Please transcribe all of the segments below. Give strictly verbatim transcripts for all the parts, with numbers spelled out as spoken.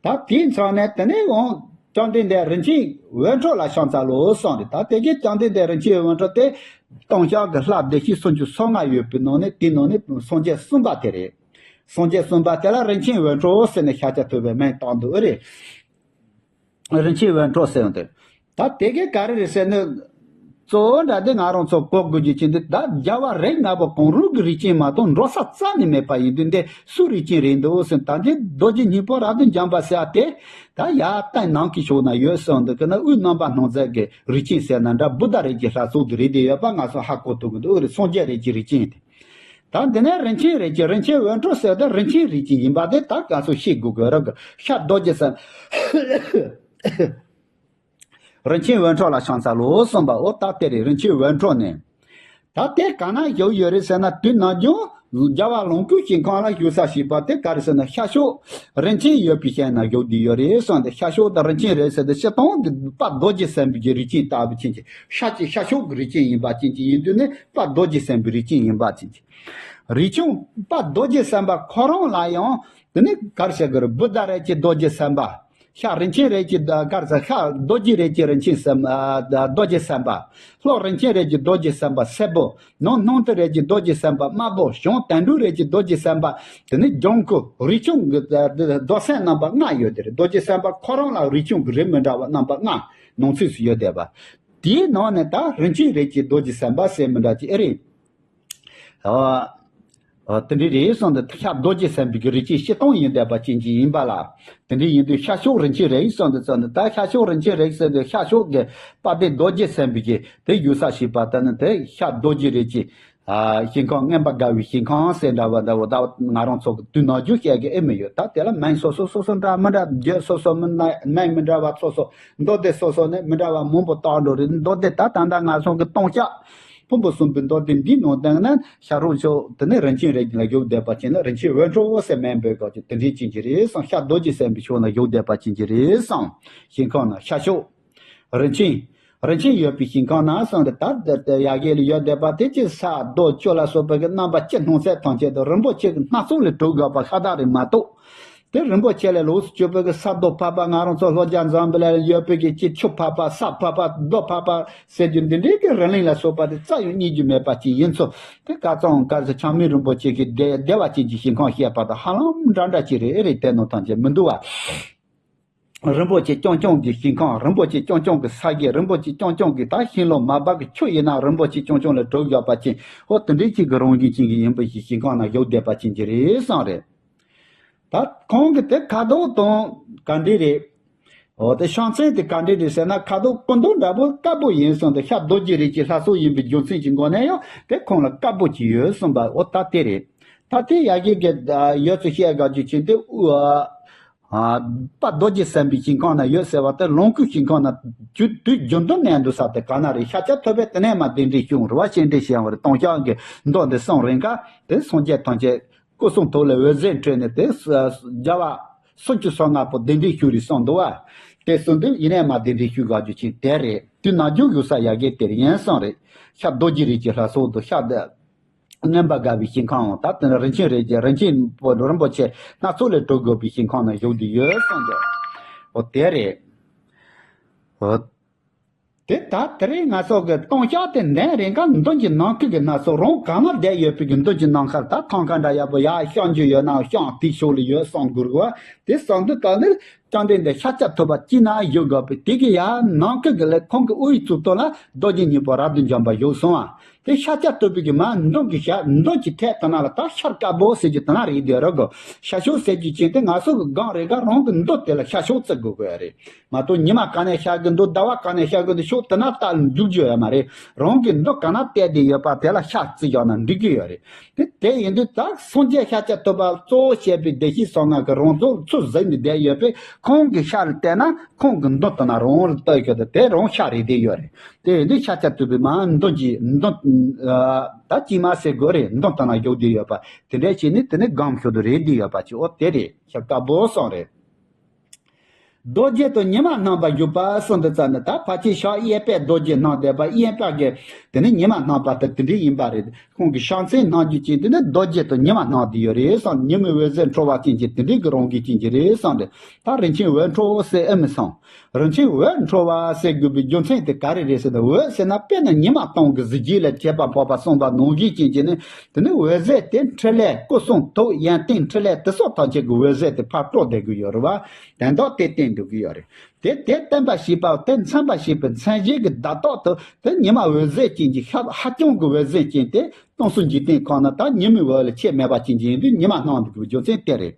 ད་དེའི་མཚམས་ནས་དེ་ནས་འོང་བཅོམ་ལྡན་འདས་རིན་ཆེན་འོད་འཕྲོ་ལ་ཕྱག་འཚལ་ལོ་གསུངས་རེད། ད་དེ་གའི་བཅོམ་ལྡན་འདས་རིན་ཆེན་འོད་འཕྲོ་དེ་ལྟུང་བཤགས་ཀྱི་ལྷ་བདེ་གཤེགས་སུམ་ཅུ་སོ་ལྔ་ཡོད་པའི་ནང་ནས་དེའི་ནང་ནས་སངས་རྒྱས་གསུམ་པ་དེ་རེད། སངས་རྒྱས་གསུམ་པ་དེ་ལ་རིན་ཆེན་འོད་འཕྲོ་ཟེར་ནས་ཤཱཀྱ་ཐུབ་པའི་མིང་བཏགས་འདུག་ཨེ་རེད། རིན་ཆེན་འོད་འཕྲོ་ཟེར་ཡོང་དུས། ད་དེ་གའི་ག་རེ་རེད་ཟེར་ན། གཙོ་བོ་འདྲ་དེ་ང་རང་ཚོ་གོ་དགོས་རྒྱུ་ཅན་དེ་ད་རྒྱལ་བ་རིགས་ལྔ་པོ་གང་རུང་གི་རིགས་ཅན་མ་གཏོགས་འགྲོ་ས་རྩ་ནས་མེད་པ་ཡིན་དུས་འདི་སུའི་རིགས་ཅན་རེད་འདུག་ཟེར། ད་འདི་རྡོ་རྗེ་སྙིང་པོ་རབ་ཏུ་འཇོམས་པ་ཟེར་ཡ་དེ་ད་ཡར་སྟེང་ནང་གི་ཕྱོགས་ན་ཡོད་གསུངས་འདུག་གི་ན། དབུས་རྣམ་པར་སྣང་མཛད་ཀྱི་རིགས་ཅན་ཟེར་ན་འདྲ། བུདྡྷ་རིགས་ཀྱི་ལྷ་ཚོགས་དེ་རེད་དེ་ཡོད་པ་ང་ཚོ་ཧ་གོ་ཐུབ་གི་འདུག་རེད། སངས་རྒྱས་རིགས་ཀྱི་རིགས་ཅན་དེ། ད་འདི་ནས་རིན་ཆེན་རིགས་ཀྱི་རིན་ཆེན་འོད་འཕྲོ་ཟེར་ཏེ་རིན་ཆེན་རིགས་ཀྱི་ཡིན་པ་དེ་ད་ག་ཚོད་ཤེས་དགོས་དགོས་ར་གི། ཤར་རྡོ་རྗེ་སེམས། རིན་ཆེན་འོད་འཕྲོ་ལ་ཕྱག་འཚལ་ལོ་གསུངས་པ། འོ་ད་དེ་རེད། རིན་ཆེན་འོད་འཕྲོ་ནས། ད་དེ་ག་ན་བཞུགས་ཡོད་རེད་ཟེར་ན། དུས་ནམ་རྒྱུན་རྒྱལ་བ་ལོངས་སྐུའི་ཞིང་ཁམས་ལ་བཞུགས་ས་ཞིག་པ་དེ་ག་རེ་ཟེར་ན། ཤར་ཕྱོགས་རིན་ཆེན་ཡོད་པའི་ཞིང་ན་བཞུགས་བསྡད་ཡོད་རེད་གསུངས་ཏེ། ཤར་ཕྱོགས་དང་རིན་ཆེན་རེད་ཟེར་ཏེ་སྤྱིར་བཏང་དེ་དཔལ་རྡོ་རྗེ་སེམས་དཔའི་རིགས་ཅན་ལྟ་བུ་ཅན་གྱི་ཤར་གྱི་ཤར་ཕྱོགས་ཀྱི་རིགས་ཅན་ཡིན་པ་ཅན་གྱི་ཡིན་དུས་ནི་དཔལ་རྡོ་རྗེ་སེམས་དཔའི་རིགས་ཅན་ཡིན་པ་ཅན་གྱི། རིགས་ཆུང་དཔལ་རྡོ་རྗེ་སེམས་དཔའ་ཁོ་རང་ལ་ཡང་དེ་ནི་ག་རེ་བྱ་དགོས་རེད། བུདྡྷ་རིགས་ཀྱི་རྡོ་རྗེ་སེམས་དཔའ། ཤར་རིན་ཆེན་རིགས་ཀྱི་ག་རེ་ཟེར། ཤར་རྡོ་རྗེ་རིགས་ཀྱི་རིན་ཆེན་སེམས་ཨ་རྡོ་རྗེ་སེམས་དཔའ། ལྷོ་རིན་ཆེན་རིགས་ཀྱི་རྡོ་རྗེ་སེམས་དཔའ་སེར་པོ། ནུབ་སྣང་མཐའ་རིགས་ཀྱི་རྡོ་རྗེ་སེམས་དཔའ་དམར་པོ། བྱང་དོན་གྲུབ་རིགས་ཀྱི་རྡོ་རྗེ་སེམས་དཔའ་དེ་ནི་ལྗང་ཁུ། རིགས་ཆུང་གི་རྡོ་སེམས་རྣམ་པ་ལྔ་ཡོད་དེ་རེད། རྡོ་རྗེ་སེམས་དཔའ་ཁོ་རང་ལ་རིགས་ཆུང་གི་རིགས་མི་འདྲ་བ་རྣམ་པ་ལྔ་ནང་ཚུད་སུ་ཡོད་བསྡད་པ། དེའི་ནང་ནས་ད་རིན་ཆེན་རིགས་ཀྱི་རྡོ་རྗེ་སེམས་དཔའ་ཟེར་མི་འདྲ་ཅིག་ཨེ་རེད། ཨ། ཨ། དེ་འདྲ་རེད་གསུངས་ཏེ། ཤར་རྡོ་རྗེ་སེམས་དཔའི་རིགས་ཅན་སྤྱིར་བཏང་ཡིན་བསྡད་པ་ཅན་གྱི་ཡིན་པ་ལ། དེ་འདྲ་ཡིན་དུས་ཤར་ཕྱོགས་རིན་ཆེན་རིགས་གསུངས་ཏེ་གསུངས་ཏེ། ད་ཤར་ཕྱོགས་རིན་ཆེན་རིགས་ཟེར་དུས་ཤར་ཕྱོགས་ཀྱི་དཔལ་ལྡན་རྡོ་རྗེ་སེམས་དཔའི་དེ་བཞུགས་ས་ཞིག་པ་དེ་ནི་དེ་ཤར་རྡོ་རྗེ་རིགས་ཀྱི་ཨ་ཞིང་ཁམས། མངོན་པར་དགའ་བའི་ཞིང་ཁམས་ཟེར་འདྲ་བ་འདྲ་བོ་ད་ང་རང་ཚོ་གི་དུས་ནམ་རྒྱུན་བཤད་གི་ཨེ་མི་ཡོད། ད་དེ་ལ་མིང་སོ་སོ་སོ་སོ་འདྲ་མི་འདྲ། རྒྱུད་སོ་སོ་མི་སྣ་མིང་མི་འདྲ་བ་སོ་སོ། མདོ་སྡེ་སོ་སོ་ནས་མི་འདྲ་བ་མང་པོ་བཏགས་འགྲོ་རེད། མདོ་སྡེ་ད་ད་ལྟ་ང་ཚོ་གི་ལྟུང་བཤགས་ཕུང་པོ་གསུམ་པའི་མདོ་སྡེ་འདིའི་ནང་བསྟན་ན་ཤར་རོང་ཕྱོགས་དེ་ནས་རིན་ཆེན་རིགས་ལ་བཞུགས་བསྡད་པ་ཅན་ལ་རིན་ཆེན་འོད་འཕྲོ་ཟེར་མིང་འབོད་དགོས་ཀྱི་དེ་འདྲའི་ཅན་གྱི་རེད་གསུངས། ཤར་རྡོ་རྗེ་སེམས་དཔའི་ཕྱོགས་ལ་བཞུགས་བསྡད་པ་ཅན་གྱི་རེད་གསུངས། ཞིང་ཁམས་ན་ཤར་ཕྱོགས། རིན་ཆེན། རིན་ཆེན་ཡོད་པའི་ཞིང་ཁམས་ན་གསུངས་ཏེ། ད་དེ་ཡ་གི་ལ་ཡོད་བསྡད་པ་དེ་ཅི། ས་རྡོ་ཆུ་ལ་སོགས་པའི་གི་རྣམ་པ་སྤྱི་སྣང་ཚད་ཐམས་ཅད་དང་རིན་པོ་ཆེ་གི་སྣ་ཚོགས་ལས་གྲུབ་དགོས་པ་ཤ་སྟག་རེད་མ་གཏོགས། དེ་རིན་པོ་ཆེ་ལས་ལོགས་སུ་གྱུར་པའི་གི་ས་རྡོ་ཕབ་པ། ང་རང་ཚོ་ལྷོ་རྒྱ་འཛམ་བུ་གླིང་ལ་ཡོད་པའི་གི་ཅི་ཆུ་ཕབ་པ། ས་ཕབ་པ། རྡོ་ཕབ་པ་ཟེར་རྒྱུ་འདི་འདྲའི་གི་རི་གླིང་ལ་སོགས་པ་དེ་རྩ་ཡང་རྙེད་རྒྱུ་མེད་པ་ཅིག་ཡིན་ཚུལ་དེ། ཁ་རྩང་ག་རེ་ཟེར། ཆགས་མེད་རིན་པོ་ཆེ་གི་བདེ་བདེ་བ་ཅན་གྱི་ཞིང་ཁམས་བཤད་པ་དང་ཧ་ལམ་འདྲ་འདྲ་ཅིག་རེད། ཨེ་རེད། དེ་ནང་ཐམས་ཅད་མི་འདུག་བ། རིན་པོ་ཆེ་རྐྱང་རྐྱང་གི་ཞིང་ཁམས། རིན་པོ་ཆེ་རྐྱང་རྐྱང་གི་ས་གཞི། རིན་པོ་ཆེ་རྐྱང་རྐྱང་གི་ད་ཤིང་ལོ་མ་འབབ་གི་ཆུ་ཡིན་ན་རིན་པོ་ཆེ་རྐྱང་རྐྱང་ལས་གྲུབ་ཡོད་པ་ཅན། ཨོ་དེ་འདྲའི་ཅིག་གི་རང་བཞིན་ཅན་གྱི་ཡིན་པ་ཞིག་ཞིང་ཁམས་ན་བཞུགས་བསྡད་པ་ཅན་གྱི་རེད་གསུངས་རེད། ད་ཁོང་གི་དེ་ཁ་དོག་དང་ག་འདྲ་རེད། ཨོ་དེ་ཕྱག་མཚན་དེ་ག་འདྲ་རེད་ཟེར་ན། ཁ་དོག་སྐུ་མདོག་འདྲ་པོ་དཀར་པོ་ཡིན་གསུངས་ཏེ། ཤར་རྡོ་རྗེ་རིགས་ཀྱི་ལྷ་ཚོགས་ཡིན་པའི་རྒྱུ་མཚན་གྱི་སྒོ་ནས་ཡང་དེ་ཁོང་ལ་དཀར་པོ་ཅིག་ཡོད་གསུངས་པ། ཨོ་ད་དེ་རེད། ད་དེ་ཡ་གི་གི་ཡོད་ཚུལ་བཤད་དགོས་རྒྱུ་ཅན་དེ། ཨ། དཔལ་རྡོ་རྗེ་སེམས་དཔའི་ཞིང་ཁམས་ན་ཡོད་ཟེར་བ་དེ་ལོངས་སྐུའི་ཞིང་ཁམས་ན་དུས་དུས་རྒྱུན་དུ་གནས་འདུག་ས་དེ་ག་ན་རེད། ཤཱཀྱ་ཐུབ་པས་དེ་ནས་མར་གདན་འདྲེན་ཞུས་རེད་བ། སྤྱན་འདྲེན་ཞུས་པ་རེད། ལྟུང་བཤགས་ཀྱི་མདོ་འདི་གསུངས་རན་ཁ་དེ་སངས་རྒྱས་ཐམས་ཅད་སྐུ་གསུང་ཐུགས་ལ་འོད་ཟེར་འཕྲོས་ནས་དེ་རྒྱལ་བ་སུམ་ཅུ་སོ་ལྔ་པོ་གདན་འདྲེན་ཞུས་རེད་གསུངས་འདུག་བ། དེ་གསུངས་དུས་ཡིན་ནས་མར་གདན་འདྲེན་ཞུ་དགོས་རྒྱུ་ཅན་དེ་རེད། དུས་ནམ་རྒྱུན་བཞུགས་ས་ཡ་གི་དེ་རེད་ཡིན་གསུངས་རེད། ཤར་རྡོ་རྗེ་རིགས་ཀྱི་ལྷ་ཚོགས་དང་། ཤར་དེ། མངོན་པར་དགའ་བའི་ཞིང་ཁམས། ད་དེ་ནི་རིན་ཆེན་རིགས་ཀྱི་རིན་ཆེན་པོ་རིན་པོ་ཆེ་སྣ་ཚོགས་ལས་གྲུབ་དགོས་པའི་ཞིང་ཁམས་ན་བཞུགས་བསྡད་ཡོད་གསུངས་ཀྱང་། འོ་དེ་རེད། འོ། དེ་ད་དེ་རིང་ང་ཚོ་གི་ལྟུང་བཤགས་དེ་འདོན་རན་ཁ་མདུན་གྱི་ནམ་མཁའ་གི་སྣ་ཚོགས། རང་གང་ན་བསྡད་ཡོད་པའི་གི་མདུན་གྱི་ནམ་མཁར་ད་ཐང་ཀ་འདྲ་ཡག་པོ་ཡར་བཤམས་རྒྱུ་ཡོད་ན་བཤམས་དེའི་ཕྱོགས་ལ་ཡོད་བསམ་དགོས་རེད་བ། དེ་བསམ་དུས་ད་ནི། བཅོམ་ལྡན་འདས་ཤཱཀྱ་ཐུབ་པ་དཀྱིལ་ན་བཞུགས་དགོས་པས། དེ་གི་ཡར་ནམ་མཁའ་གི་ལས་ཁོང་གི་དབུའི་གཙུག་ཏོར་ལ་རྡོ་རྗེ་སྙིང་པོ་རབ་ཏུ་འཇོམས་པ་བཞུགས་སོང་བ། དེ་ཤཱཀྱ་ཐུབ་པའི་གི་མར་མདུན་གྱི་ཤར་མདུན་གྱི་ཐད་དེ་ན་ལ་ད་ཤར་དཀར་པོ་ཟེར་རྒྱུ་དེ་ན་རེད་དེ་རོ་གོ། ཤར་ཕྱོགས་ཟེར་རྒྱུ་ཅན་དེ་ང་ཚོ་གི་སྒང་རེ་ག་རང་གི་མདུན་དེ་ལ་ཤར་ཕྱོགས་བརྩི་དགོས་དགོས་རེད། མ་གཏོགས་ཉི་མ་ག་ནས་ཤར་གི་འདུག་ཟླ་བ་ག་ནས་ཤར་གི་འདུག་ཕྱོགས་དེ་ན་ལྟ་འཇུག་རྒྱུ་ཡོད་མ་རེད། རང་གི་མདུན་ག་ན་བལྟས་ཏེ་ཡོད་པ་དེ་ལ་ཤར་བརྩི་བཞག་ན་འགྲིག་གི་ཡོད་རེད། དེ་དེ་ཡིན་དུས་ད་སངས་རྒྱས་ཤཱཀྱ་ཐུབ་པ་གཙོ་བོ་བྱས་པའི་བདེ་གཤེགས་སོ་ལྔ་གི་རང་གཟུགས་ཚུར་གཟིགས་ནས་བསྡད་ཡོད་པས། ཁོང་གི་ཤར་ལ་བལྟས་ན་ཁོང་གི་མདུན་དེ་ན་རང་ལ་ལྟོས་ཀྱི་དེ་རང་ཤར་རེད་བསྡད་ཡོད་རེད། དེ་ཡིན་དུས་ཤཱཀྱ་ཐུབ་པའི་མར་མདུན་གྱི་མདུན་ད་དཀྱིལ་མ་ཟེར་དགོས་རེད། མདུན་དེ་ན་བཞུགས་བསྡད་ཡོད་པ་དེ་འདྲ་བྱས་ནས་དེ་ནི་སྒང་ཤོར་དུ་རེད་བསྡད་ཡོད་པ་ཅིག་འོ་དེ་རེད། ཤར་དཀར་པོ་གསུངས་རེད། རྡོ་རྗེ་དང་ཉི་མ་སྣང་བ་བཞུགས་པ་གསུངས་འདུག་ཙ་ན། ད་ཕལ་ཆེར་ཕྱག་གཡས་པས་རྡོ་རྗེ་སྣང་བསྡད་པ། གཡོན་པ་གིས་དེ་ནི་ཉི་མ་སྣང་བ་དེ་དེ་འདྲ་ཡིན་པ་རེད། ཁོང་གི་ཕྱག་མཚན་སྣང་རྒྱུ་ཅན་དེ་ནི་རྡོ་རྗེ་དང་ཉི་མ་སྣང་བསྡད་ཡོད་རེད་བསམ། ཉི་མའི་འོད་ཟེར་འཕྲོ་བ་ཅན་གྱི་དེ་འདྲའི་གི་རང་བཞིན་ཅན་གྱི་རེད་བསམ་རེད། ད་རིན་ཆེན་འོད་འཕྲོ་ཟེར་ཨེ་མི་སོང་། རིན་ཆེན་འོད་འཕྲོ་བ་ཟེར་དགོས་པའི་རྒྱུ་མཚན་དེ་ག་རེ་རེད་ཟེར་ན། འོད་ཟེར་ན་དཔེར་ན་ཉི་མ་སྟོང་གི་གཟི་བརྗིད་ལ་བྱེད་པ་འཕགས་པ་གསུངས་པ་ནང་བཞིན་ཅན་གྱི་ནི། དེ་ནི་འོད་ཟེར་དེ་འཕྲིན་ལས་སྐུ་གསུང་ཐུགས་ཡོན་ཏན་འཕྲིན་ལས་དེ་སོགས་ཐམས་ཅད་ཀྱི་འོད་ཟེར་དེ་ཕར་སྤྲོ་བསྡད་དགོས་ཡོད་རེད་བ། དོན་དག་དེ་བསྟན་འདུག་གི་ཡོད་རེད། དེ་དེ་བསྟན་པ་ཞེས་པ་དེ་མཚོན་པ་ཞེས་པའི་མཚན་གཞི་གི་བརྡ་རྟགས་དེ་དེ་ཉི་མ་འོད་ཟེར་ཅན་གྱི་ཤ་ཧ་ཅང་གི་འོད་ཟེར་ཅན་དེ་སྟོང་གསལ་འཇིག་རྟེན་ཁམས་ན་ད་ཉི་མའི་འོད་ལས་ཁྱད་མེད་པ་ཅན་གྱི་ཡིན་དུས་ཉི་མ་སྣང་འདུག་གི་རྒྱུ་མཚན་དེ་རེད།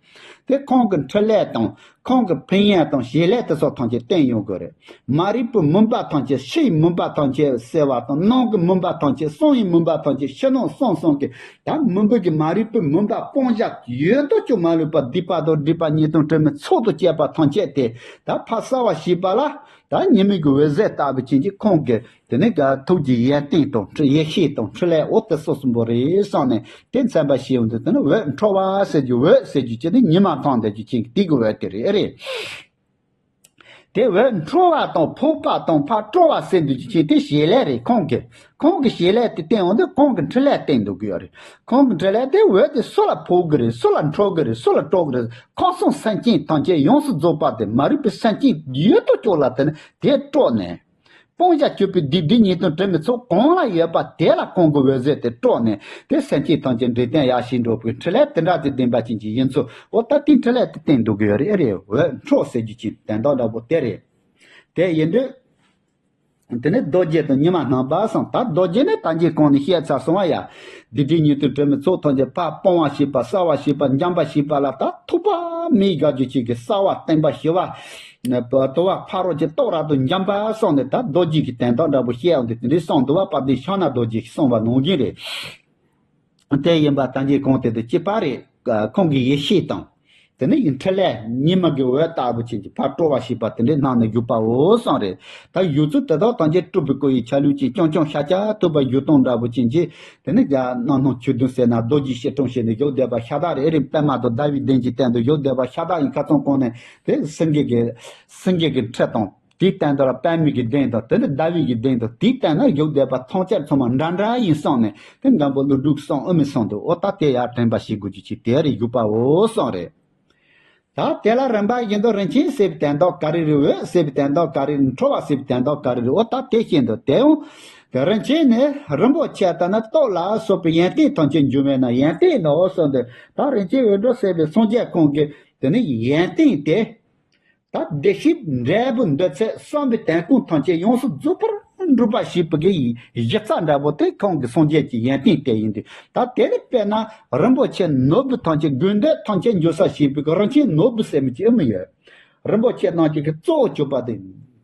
དེ་ཁོང་གི་འཕྲིན་ལས་དང་ཁོང་གི་ཕན་ཡོན་དང་བྱེད་ལས་དེ་སོགས་ཐམས་ཅད་བསྟན་ཡོང་དགོས་རེད། མ་རིག་པའི་མུན་པ་ཐམས་ཅད་ཕྱིའི་མུན་པ་ཐམས་ཅད་སེལ་བ་དང་ནང་གི་མུན་པ་ཐམས་ཅད་གསང་བའི་མུན་པ་ཐམས་ཅད་ཕྱི་ནང་གསང་གསུམ་གྱི་ད་མུན་པ་གི་མ་རིག་པའི་མུན་པ་སྤང་བྱ་ཡོད་དོ་ཅོག་མ་ལུས་པ་སྡིག་པ་དང་སྒྲིབ་པ་ཉེས་ལྟུང་དྲི་མའི་ཚོགས་དང་བཅས་པ་ཐམས་ཅད་དེ་ད་ཕར་བསལ་བ་ཞེས་པ་ལ། ད་ཉི་མའི་གི་འོད་ཟེར་ལྟ་བུ་ཅན་གྱི་ཁོང་གི་དེ་ནི་ག་ཐུགས་ཀྱི་ཡོན་ཏན་དང་འཕྲི་ཡེ་ཤེས་དང་འཕྲིན་ལས་འོ་དེ་སོ་གསུམ་པོ་རེད་བསམ་ནས་དེ་མཚོན་པ་ཞེས་ཡོང་དུས་དེ་ནི་འོད་འཕྲོ་བ་ཟེར་རྒྱུ་འོད་ཟེར་རྒྱུ་ཅན་ནི་ཉི་མ་མཐོང་བསྡད་རྒྱུ་ཅན་གྱི་དེ་གི་འོད་དེ་རེད་ཨེ་རེད། དེ་འོད་འཕྲོ་བ་དང་ཕོག་པ་དང་ཕར་སྤྲོ་བ་ཟེར་འདུག་རྒྱུ་ཅན་དེ་བྱེད་ལས་རེད་ཁོང་གི། ཁོང་གི་བྱེད་ལས་དེ་བསྟན་འོང་དུས་ཁོང་གི་འཕྲིན་ལས་བསྟན་འདུག་གི་ཡོད་རེད། ཁོང་གི་འཕྲིན་ལས་དེ་འོད་དེ་སུ་ལ་ཕོག་གི་རེད། སུ་ལ་འཕྲོ་གི་རེད། སུ་ལ་སྤྲོ་གི་རེད། ཁམས་གསུམ་སེམས་ཅན་ཐམས་ཅད་ཡོངས་སུ་རྫོགས་པ་དེ་མ་རིག་པའི་སེམས་ཅན་ཡོད་དོ་ཅོག་ལ་དེ་ནི་དེ་སྤྲོ་ནས། སྤང་བྱ་སྤྱོད་པའི་སྡིག་སྒྲིབ་ཉེས་ལྟུང་དྲི་མའི་ཚོགས་གང་ལ་ཡོད་པ་དེ་ལ་ཁོང་གི་འོད་ཟེར་དེ་སྤྲོ་ནས་དེ་སེམས་ཅན་ཐམས་ཅད་འདྲེན་སྟོན་ཡར་ཞིག་འགྲོ་བའི་འཕྲིན་ལས་དེ་འདྲ་དེ་ལྡན་པ་ཅན་གྱི་ཡིན་ཚུལ་འོ་ད་དེའི་འཕྲིན་ལས་དེ་བསྟན་འདུག་གི་ཡོད་རེད་ཨེ་རེད། འོད་འཕྲོ་ཟེར་རྒྱུ་ཅན་དོན་དག་འདྲ་པོ་དེ་རེད། དེ་ཡིན་དུས། དེ་ནས་རྡོ་རྗེ་དང་ཉི་མ་སྣང་བ་སོང་། ད་རྡོ་རྗེ་ནི་ད་གིན་གོང་ནས་བཤད་ཚར་སོང་བ་ཡ། སྡིག་སྒྲིབ་ཉེས་ལྟུང་དྲི་མའི་ཚོགས་ཐམས་ཅད་ཕར་སྤང་བ་ཞེས་པ་བསལ་བ་ཞེས་པ་འཇམ་པ་ཞེས་པ་ལ་ད་ཐུབ་པ་མེད་དགའ་རྒྱུ་ཅན་གྱི་གསང་བ་བསྟན་པ་ཞི་བ། དུ་བ་ཕ་རོལ་གྱི་རྟོགས་རབ་ཏུ་འཇམ་པ་སོང་ནས་ད་རྡོ་རྗེ་གི་དོན་དག་འདྲ་པོ་བཤད་ཡོང་དུས་དེ་འདྲའི་གསུངས་འདུག་བ། དཔལ་ལྡན་ཕྱག་ན་རྡོ་རྗེ་གིས་གསུངས་པ་ནང་བཞིན་རེད། དེ་ཡིན་པ་ད་གིན་གོང་དེ་དུ་གཅིག་པ་རེད། ཁོང་གི་ཡེ་ཤེས་དང་། དེ་ནས་ཡིན་འཕྲིན་ལས་ཉི་མ་གི་འོད་ལྟ་བུ་ཅན་གྱི་ཕར་སྤྲོ་བ་ཞེས་པ་དེ་འདྲའི་སྣང་ནས་བཞུགས་པའོ་གསུངས་རེད། ད་བཞུགས་ཚུལ་དེ་དག་ཐམས་ཅད་སྤྲུལ་པའི་སྐུ་ཡི་ཆ་ལུགས་ཀྱི་རྐྱང་རྐྱང་ཤཱཀྱ་ཐུབ་པ་བཞུགས་སྟངས་འདྲ་པོ་ཅན་གྱི། དེ་ནས་རྒྱ་གནམ་སྣང་ཆོས་བདུན་ཟེར་ན་རྡོ་རྗེ་ཞི་ཁྲོ་བྱས་ནས་བཞུགས་བསྡད་པ་ཤ་སྟག་རེད། ཨེ་རེད། པདྨ་དང་ཟླ་བའི་གདན་གྱི་སྟེང་དུ་བཞུགས་བསྡད་པ་ཤ་སྟག་ཡིན། ཁ་ཚང་གོང་ནས་དེ་སེང་གེ་གི་སེང་གེ་གི་ཁྲི་དང་། དེའི་སྟེང་དུ་ལ་པདྨའི་གི་གདན་དང་དེ་ནི་ཟླ་བའི་གི་གདན་དང་དེའི་སྟེང་ན་བཞུགས་བསྡད་པ་ཐམས་ཅད་ཚང་མ་འདྲ་འདྲ་ཡིན་བསམ་ནས་དེ་མགོན་པོ་ཀླུ་སྒྲུབ་གསུང་ཨེ་མི་གསུངས་འདུག་འོ་ད་དེ་ཡར་དྲན་པ་ཞིག་དགོས་རྒྱུ་ཅིག་དེ་རེད་བཞུགས་པའོ་གསུངས་རེད། ད་དེ་ལ་རིམ་པ་བཞིན་དུ་རིན་ཆེན་ཟེར་བའི་དོན་དག་ག་རེ་རེད། འོད་ཟེར་བའི་དོན་དག་ག་རེ་རེད། འཕྲོ་བ་ཟེར་བའི་དོན་དག་ག་རེ་རེད། འོ་ད་དེ་བཤད་འདུག་དེ་ཡང་དེ་རིན་ཆེན་ནི་རིན་པོ་ཆེ་ལྟ་ན་སྟོབས་ལ་སོགས་པའི་ཡོན་ཏན་ཐམས་ཅད་འབྱུང་བས་ན་ཡོན་ཏན་ནོ་གསུངས་འདུག་ད་རིན་ཆེན་འོད་འཕྲོ་ཟེར་བའི་སངས་རྒྱས་ཁོང་གིས་དེ་ནི་ཡོན་ཏན་དེ། ད་བདེ་གཤེགས་འབྲས་བུ་འདོད་ཚད་བསམ་པའི་དོན་ཀུན་ཐམས་ཅད་ཡོངས་སུ་རྫོགས་པར་འགྲུབ་པ་ཞེས་པའི་གི་གཞི་རྩ་འདྲ་པོ་དེ་ཁོང་གི་སངས་རྒྱས་ཀྱི་ཡོན་ཏན་དེ་ཡིན་ཏེ། ད་དེ་ནི་དཔེར་ན་རིན་པོ་ཆེ་ནོར་བུ་ཐམས་ཅད་དགོས་འདོད་ཐམས་ཅད་འབྱུང་ས་ཞེས་པའི་གི་རིན་ཆེན་ནོར་བུ་ཟེར་མི་ཅིག་ཨེ་མི་ཡོད། རིན་པོ་ཆེ་རྣམས་ཀྱི་གི་གཙོ་བོ་གྱུར་པ་དེ་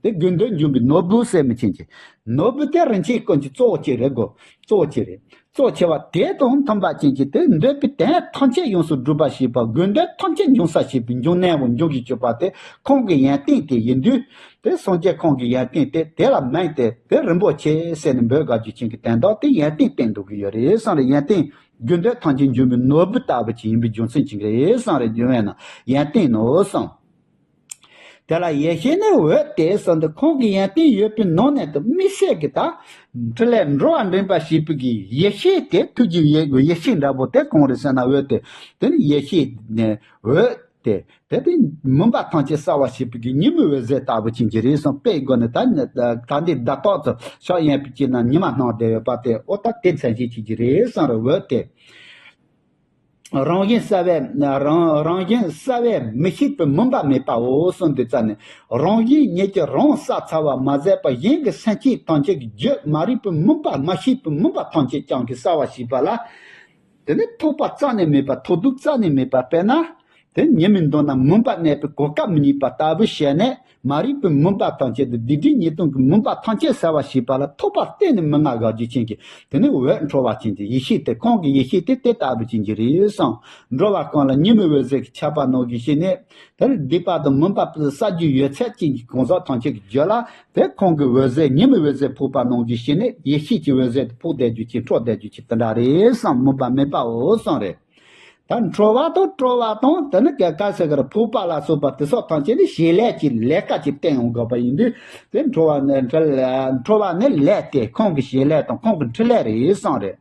དེ་དགོས་འདོད་འབྱུང་བའི་ནོར་བུ་ཟེར་མི་ཅན་གྱི་ནོར་བུ་དེ་རིན་ཆེན་ཀུན་གྱི་གཙོ་བོ་གཅིག་རེད་གོ། གཙོ་བོ་གཅིག་རེད། གཙོ་ཆེ་བ་དེ་དང་མཐུན་པ་ཅན་གྱི་དེ་འདོད་པའི་དོན་ཐམས་ཅད་ཡོངས་སུ་འགྲུབ་པ་ཞེས་པ་དགོས་འདོད་ཐམས་ཅད་འབྱུང་ས་ཞེས་པའི་འབྱུང་གནས་པོ་འབྱུང་གི་གྱུར་པ་དེ་ཁོང་གི་ཡོན་ཏན་དེ་ཡིན་དུས། དེ་སངས་རྒྱས་ཁོང་གི་ཡོན་ཏན་དེ་དེ་ལ་མིང་དེ་དེ་རིན་པོ་ཆེ་ཟེར་ནས་འབོད་དགའ་རྒྱུ་ཅན་གྱི་དོན་དག་དེ་ཡོན་ཏན་བསྟན་འདུག་གི་ཡོད་རེད་བསམ་རེད། ཡོན་ཏན་དགོས་འདོད་ཐམས་ཅད་འབྱུང་བའི་ནོར་བུ་ལྟ་བུ་ཅིག་ཡིན་པའི་རྒྱུ་མཚན་ཅིག་རེད་བསམ་རེད། རྒྱུ་མཚན་ན་ཡོན་ཏན་ནོ་གསུངས། དེ་ལ་ཡེ་ཤེས་ནི་འོད་དེ་གསུངས་འདུག་ཁོང་གི་ཡོན་ཏན་ཡོད་པའི་ནང་ནས་དུ་དམིགས་བསལ་གྱི་ད། འཕྲིན་ལས་འགྲོ་བ་འདྲེན་པ་ཞེས་པའི་གི་ཡེ་ཤེས་དེ་ཐུགས་ཀྱི་ཡེ་ཡེ་ཤེས་འདྲ་པོ་དེ་གང་རེད་ཟེར་ན་འོད་དེ། དེ་ནི་ཡེ་ཤེས་ནི་འོད་དེ་དེ་དེ་མུན་པ་ཐམས་ཅད་བསལ་བ་ཞེས་པའི་གི་ཉི་མའི་འོད་ཟེར་ལྟ་བུ་ཅན་གྱི་རེད་གསུངས། དཔེའི་སྒོ་ནས་ད་ནི་ད་འདི་ཟླ་ཏོག་ཙམ་ཕྱག་གཡས་པའི་དཀྱིལ་ན་ཉི་མ་སྣང་བསྡད་ཡོད་པ་དེ་འོ་ད་དེ་མཚན་གཞི་བྱེད་ཀྱི་རེད་གསུངས་རེད། འོད་དེ། རང་བཞིན་གསལ་བས་རང་རང་བཞིན་གསལ་བས་མི་ཤིགས་པའི་མུན་པ་མེད་པའོ་གསུངས་དུས་ཙ་ནས། རང་བཞིན་ཉིད་ཀྱིས་རང་གསལ་ཚར་བ་མ་ཟད་པར་གཞན་གྱི་སེམས་ཅན་ཐམས་ཅད་ཀྱི་རྒྱུད་མ་རིག་པའི་མུན་པ་མ་ཤིགས་པའི་མུན་པ་ཐམས་ཅད་ཀྱང་གིས་གསལ་བ་ཞེས་པ་ལ། དེ་ནི་ཐོགས་པ་རྩ་ནས་མེད་པ་ཐོགས་རྡུགས་རྩ་ནས་མེད་པ་དཔེར་ན། དེ་ཉི་མའི་མདུན་ན་མུན་པ་གནས་པའི་གོ་སྐབས་མི་རྙེད་པ་ལྟ་བུ་བྱས་ནས། མ་རིག་པའི་མུན་པ་ཐམས་ཅད་དང་སྡིག་སྒྲིབ་ཉེས་ལྟུང་གི་མུན་པ་ཐམས་ཅད་བསལ་བ་ཞེས་པ་ལ་ཐོགས་པ་གཏན་ནས་མི་མངའ་དགའ་རྒྱུ་ཅན་གྱི་དེ་ནི་འོད་འཕྲོ་བ་ཅན་གྱི་ཡེ་ཤེས་དེ་ཁོང་གི་ཡེ་ཤེས་དེ་དེ་ལྟ་བུ་ཅན་གྱི་རེད་གསུངས། འགྲོ་བ་ཀུན་ལ་ཉི་མའི་འོད་ཟེར་གྱི་ཁྱབ་པ་ནང་བཞིན་བྱས་ནས་དེར་སྡིག་པ་དང་མུན་པ་བསལ་རྒྱུ་ཡོད་ཚད་ཅན་གྱི་གང་ཟག་ཐམས་ཅད་ཀྱི་རྒྱུད་ལ་དེ་ཁོང་གི་འོད་ཟེར་ཉི་མའི་འོད་ཟེར་ཕོག་པ་ནང་བཞིན་བྱས་ནས་ཡེ་ཤེས་ཀྱི་འོད་ཟེར་དེ་ཕོག་བསྡད་རྒྱུ་ཅན་འཕྲོ་བསྡད་རྒྱུ་ཅན་དེ་འདྲ་རེད་གསུངས། མུན་པ་མེད་པའོ་གསུངས་རེད། ད་འཁྲུལ་བ་དང་སྤྲོ་བ་དང་དེ་ནི་ག་ག་ཟེར་གི་རེད། ཕོག་པ་ལ་སོགས་པ་དེ་སོགས་ཐམས་ཅད་ནི་བྱེད་ལས་ཀྱི་ལས་ཀ་ཅིག་བསྟན་ཡོང་དགོས་པ་ཡིན་དུས། དེ་འཁྲུལ་བ་ནི་འཁྲུལ་འཁྲུལ་བ་ནི་ལས་དེ། ཁོང་གི་བྱེད་ལས་དང་ཁོང་གི་འཕྲིན་ལས་རེད་གསུངས་རེད།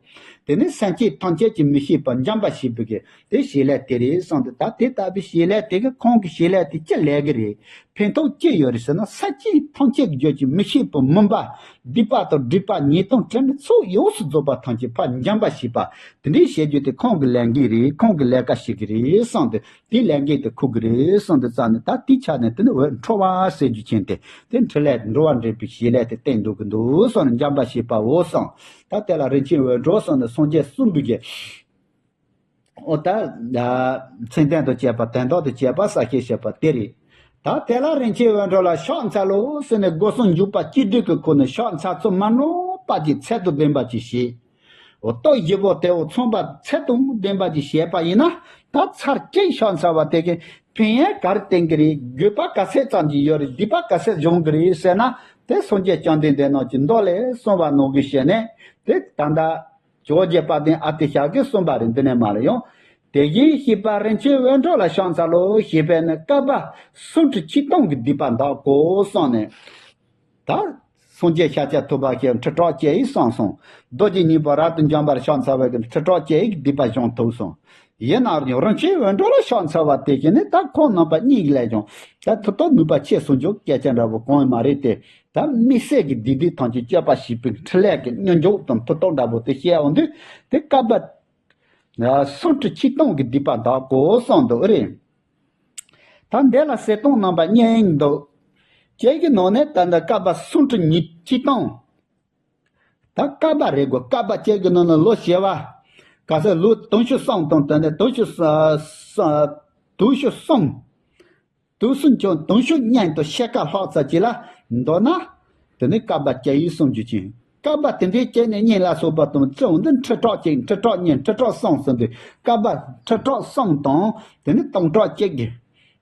དེ་ནི་སེམས་ཅན་ཐམས་ཅད་ཀྱི་མི་ཤེས་པ་འཇོམས་པར་བྱེད་པའི་གི་དེ་བྱེད་ལས་དེ་རེད་གསུངས་ཏེ། ད་དེ་ལྟ་བུའི་བྱེད་ལས་དེ་གི་ཁོང་གི་བྱེད་ལས་དེ་ཅི་ལས་ཀྱི་རེད། ཕན་ཐོགས་ཅི་ཡོད་རེད་ཟེར་ན། སེམས་ཅན་ཐམས་ཅད་ཀྱི་རྒྱུད་ཀྱི་མི་ཤེས་པ་མུན་པ་སྡིག་པ་དང་སྒྲིབ་པ་ཉེས་ལྟུང་དྲི་མ་ཚོགས་ཡོངས་སུ་རྫོགས་པ་ཐམས་ཅད་ཕར་འཇོམས་པར་བྱེད་པ། དེ་འདྲའི་བྱེད་རྒྱུ་དེ་ཁོང་གི་ལས་འགན་རེད། ཁོང་གི་ལས་ཀ་བྱེད་ཀྱི་རེད་གསུངས་ཏེ། དེའི་ལས་འགན་དེ་འཁུར་གྱི་རེད་གསུངས་ཏེ་རྩ་ནས། ད་དེའི་ཆ་ནས་དེ་ནི་འོད་འཕྲོ་བ་ཟེར་རྒྱུ་ཅན་དེ། དེ་འཕྲིན་ལས་འགྲོ་བ་འདྲེན་པའི་བྱེད་ལས་དེ་བསྟན་འདུག་གི་འདུག་གསུངས་ནས། འཇོམས་པར་བྱེད་པའོ་གསུངས། ད་དེ་ལ་རིན་ཆེན་འོད་འཕྲོ་གསུངས་ནས་སངས་རྒྱས་གསུམ་པོའི་གི་འོ་ད། མཚན་ལྡན་དང་བཅས་པ། དོན་དམ་དུ་བཅས་པ། གསལ་བྱེད་བྱེད་པ་དེ་རེད། ད་དེ་ལ་རིན་ཆེན་འོད་འཕྲོ་ལ་ཕྱག་འཚལ་ལོ་ཟེར་ནས་སྒོ་གསུམ་འཇུག་པ་སྤྱི་དྲིལ་གྱི་སྒོ་ནས་ཕྱག་འཚལ་ཚུལ་མ་ནོར་བ་ཅིག་ཚད་དང་ལྡན་པ་ཅིག་བྱེད། འོ་སྟོབས་བཞི་པོ་དེ་འོ་མཚུངས་པ་ཚད་དང་ལྡན་པ་ཅིག་བྱས་པ་ཡིན་ན། ད་ཚར་གཅིག་ཕྱག་འཚལ་བ་དེ་གི་ཕན་ཡོན་ག་རེ་བསྟན་གི་རེད། དགོས་པ་ག་ཚད་ཙམ་ཅིག་ཡོད་རེད། སྡིག་པ་ག་ཚད་སྦྱོང་གི་རེད་ཟེར་ན། དེ་སངས་རྒྱས་བཅོམ་ལྡན་འདས་རྣམས་ཀྱིས་མདོ་ལས་གསུངས་པ་ནང་གི་བྱས་ནས། དེ་ད་ལྟ་ཇོ་བོ་རྗེ་དཔལ་ལྡན་ཨ་ཏི་ཤ་གིས་གསུངས་པ་རེད། འདི་ནས་མར་ཡོང་། དེ་བཞིན་གཤེགས་པ་རིན་ཆེན་འོད་འཕྲོ་ལ་ཕྱག་འཚལ་ལོ་ཞེས་པས་ནི། བསྐལ་པ་སུམ་ཁྲི་ཆིག་སྟོང་གི་སྡིག་པ་འདག་གོ་གསུངས་ནས། ད་སངས་རྒྱས་ཤཱཀྱ་ཐུབ་པ་ཁྱེད་ཁྲི་ཕྲག་བརྒྱད་ཡིས་གསུངས་སོང་། རྡོ་རྗེ་སྙིང་པོ་རབ་ཏུ་འཇོམས་པར་ཕྱག་འཚལ་བའི་ཁྲི་ཕྲག་བརྒྱད་ཡིས་སྡིག་པ་སྦྱོང་ཐུབ་སོང་། ཡིན་ནའང་རིན་ཆེན་འོད་འཕྲོ་ལ་ཕྱག་འཚལ་བ་དེ་བཞིན་ནི། ད་ཁོང་རྣམ་པ་གཉིས་ཀྱི་ལས་ཀྱང་ད་མཐུ་སྟོབས་ནུས་པ་ཆེ་སུ་འཇུག་སྐད་ཆ་འདྲ་པོ་གང་ཡང་མ་རེད་དེ། ད་དམིགས་བསལ་གྱི་སྡིག་སྡིག་ཐམས་ཅད་སྤྱོད་པ་བྱེད་པའི་འཕྲིན་ལས་ཀྱི་མཉམ་འཇུག་དང་མཐུ་སྟོབས་འདྲ་པོ་དེ་བཤད་འོང་དུས། དེ་བསྐལ་པ་སུམ་ཁྲི་ཆིག་སྟོང་གི་སྡིག་པ་འདག་གོ་གསུངས་འདུག་རེད། ད་འདི་ལ་གསེར་སྟོང་རྣམ་པ་གཉིས་འདུག་ཁྱེད་ཀྱི་ནང་ནས་ད་ལྟ་བསྐལ་པ་སུམ་ཁྲི་ཉིས་ཆིག་སྟོང་། ད་བསྐལ་པ་རེད་གོ། བསྐལ་པ་ཁྱེད་ཀྱི་ནང་ན་ལོ་བྱེ་བ། ག་ཚོད་ལོ་དུང་ཕྱུར་གསུམ་དང་དེ་ནས་དུང་ཕྱུར་ས་ས་དུང་ཕྱུར་གསུམ། དུང་སུམ་ཅུ་དུང་ཕྱུར་གཉིས་དང་ཕྱེད་ཀ་ལྷག་ཙམ་ཅིག་ལ་འདོད་ན། དེ་ནི་བསྐལ་པ་བརྒྱ་ཡིས་སུམ་ཅུ་ཅན། བསྐལ་པ་དེ་འདྲའི་བརྒྱ་ནས་གཉིས་ལ་སོགས་པ་དང་བརྩི་འོང་དུས། ཁྲི་ཕྲག་གཅིག་ཁྲི་ཕྲག་གཉིས་ཁྲི་ཕྲག་གསུམ་ཟེར་དུས། བསྐལ་པ་ཁྲི་ཕྲག་གསུམ་དང་དེ་ནི་སྟོང་ཕྲག་གཅིག་གི་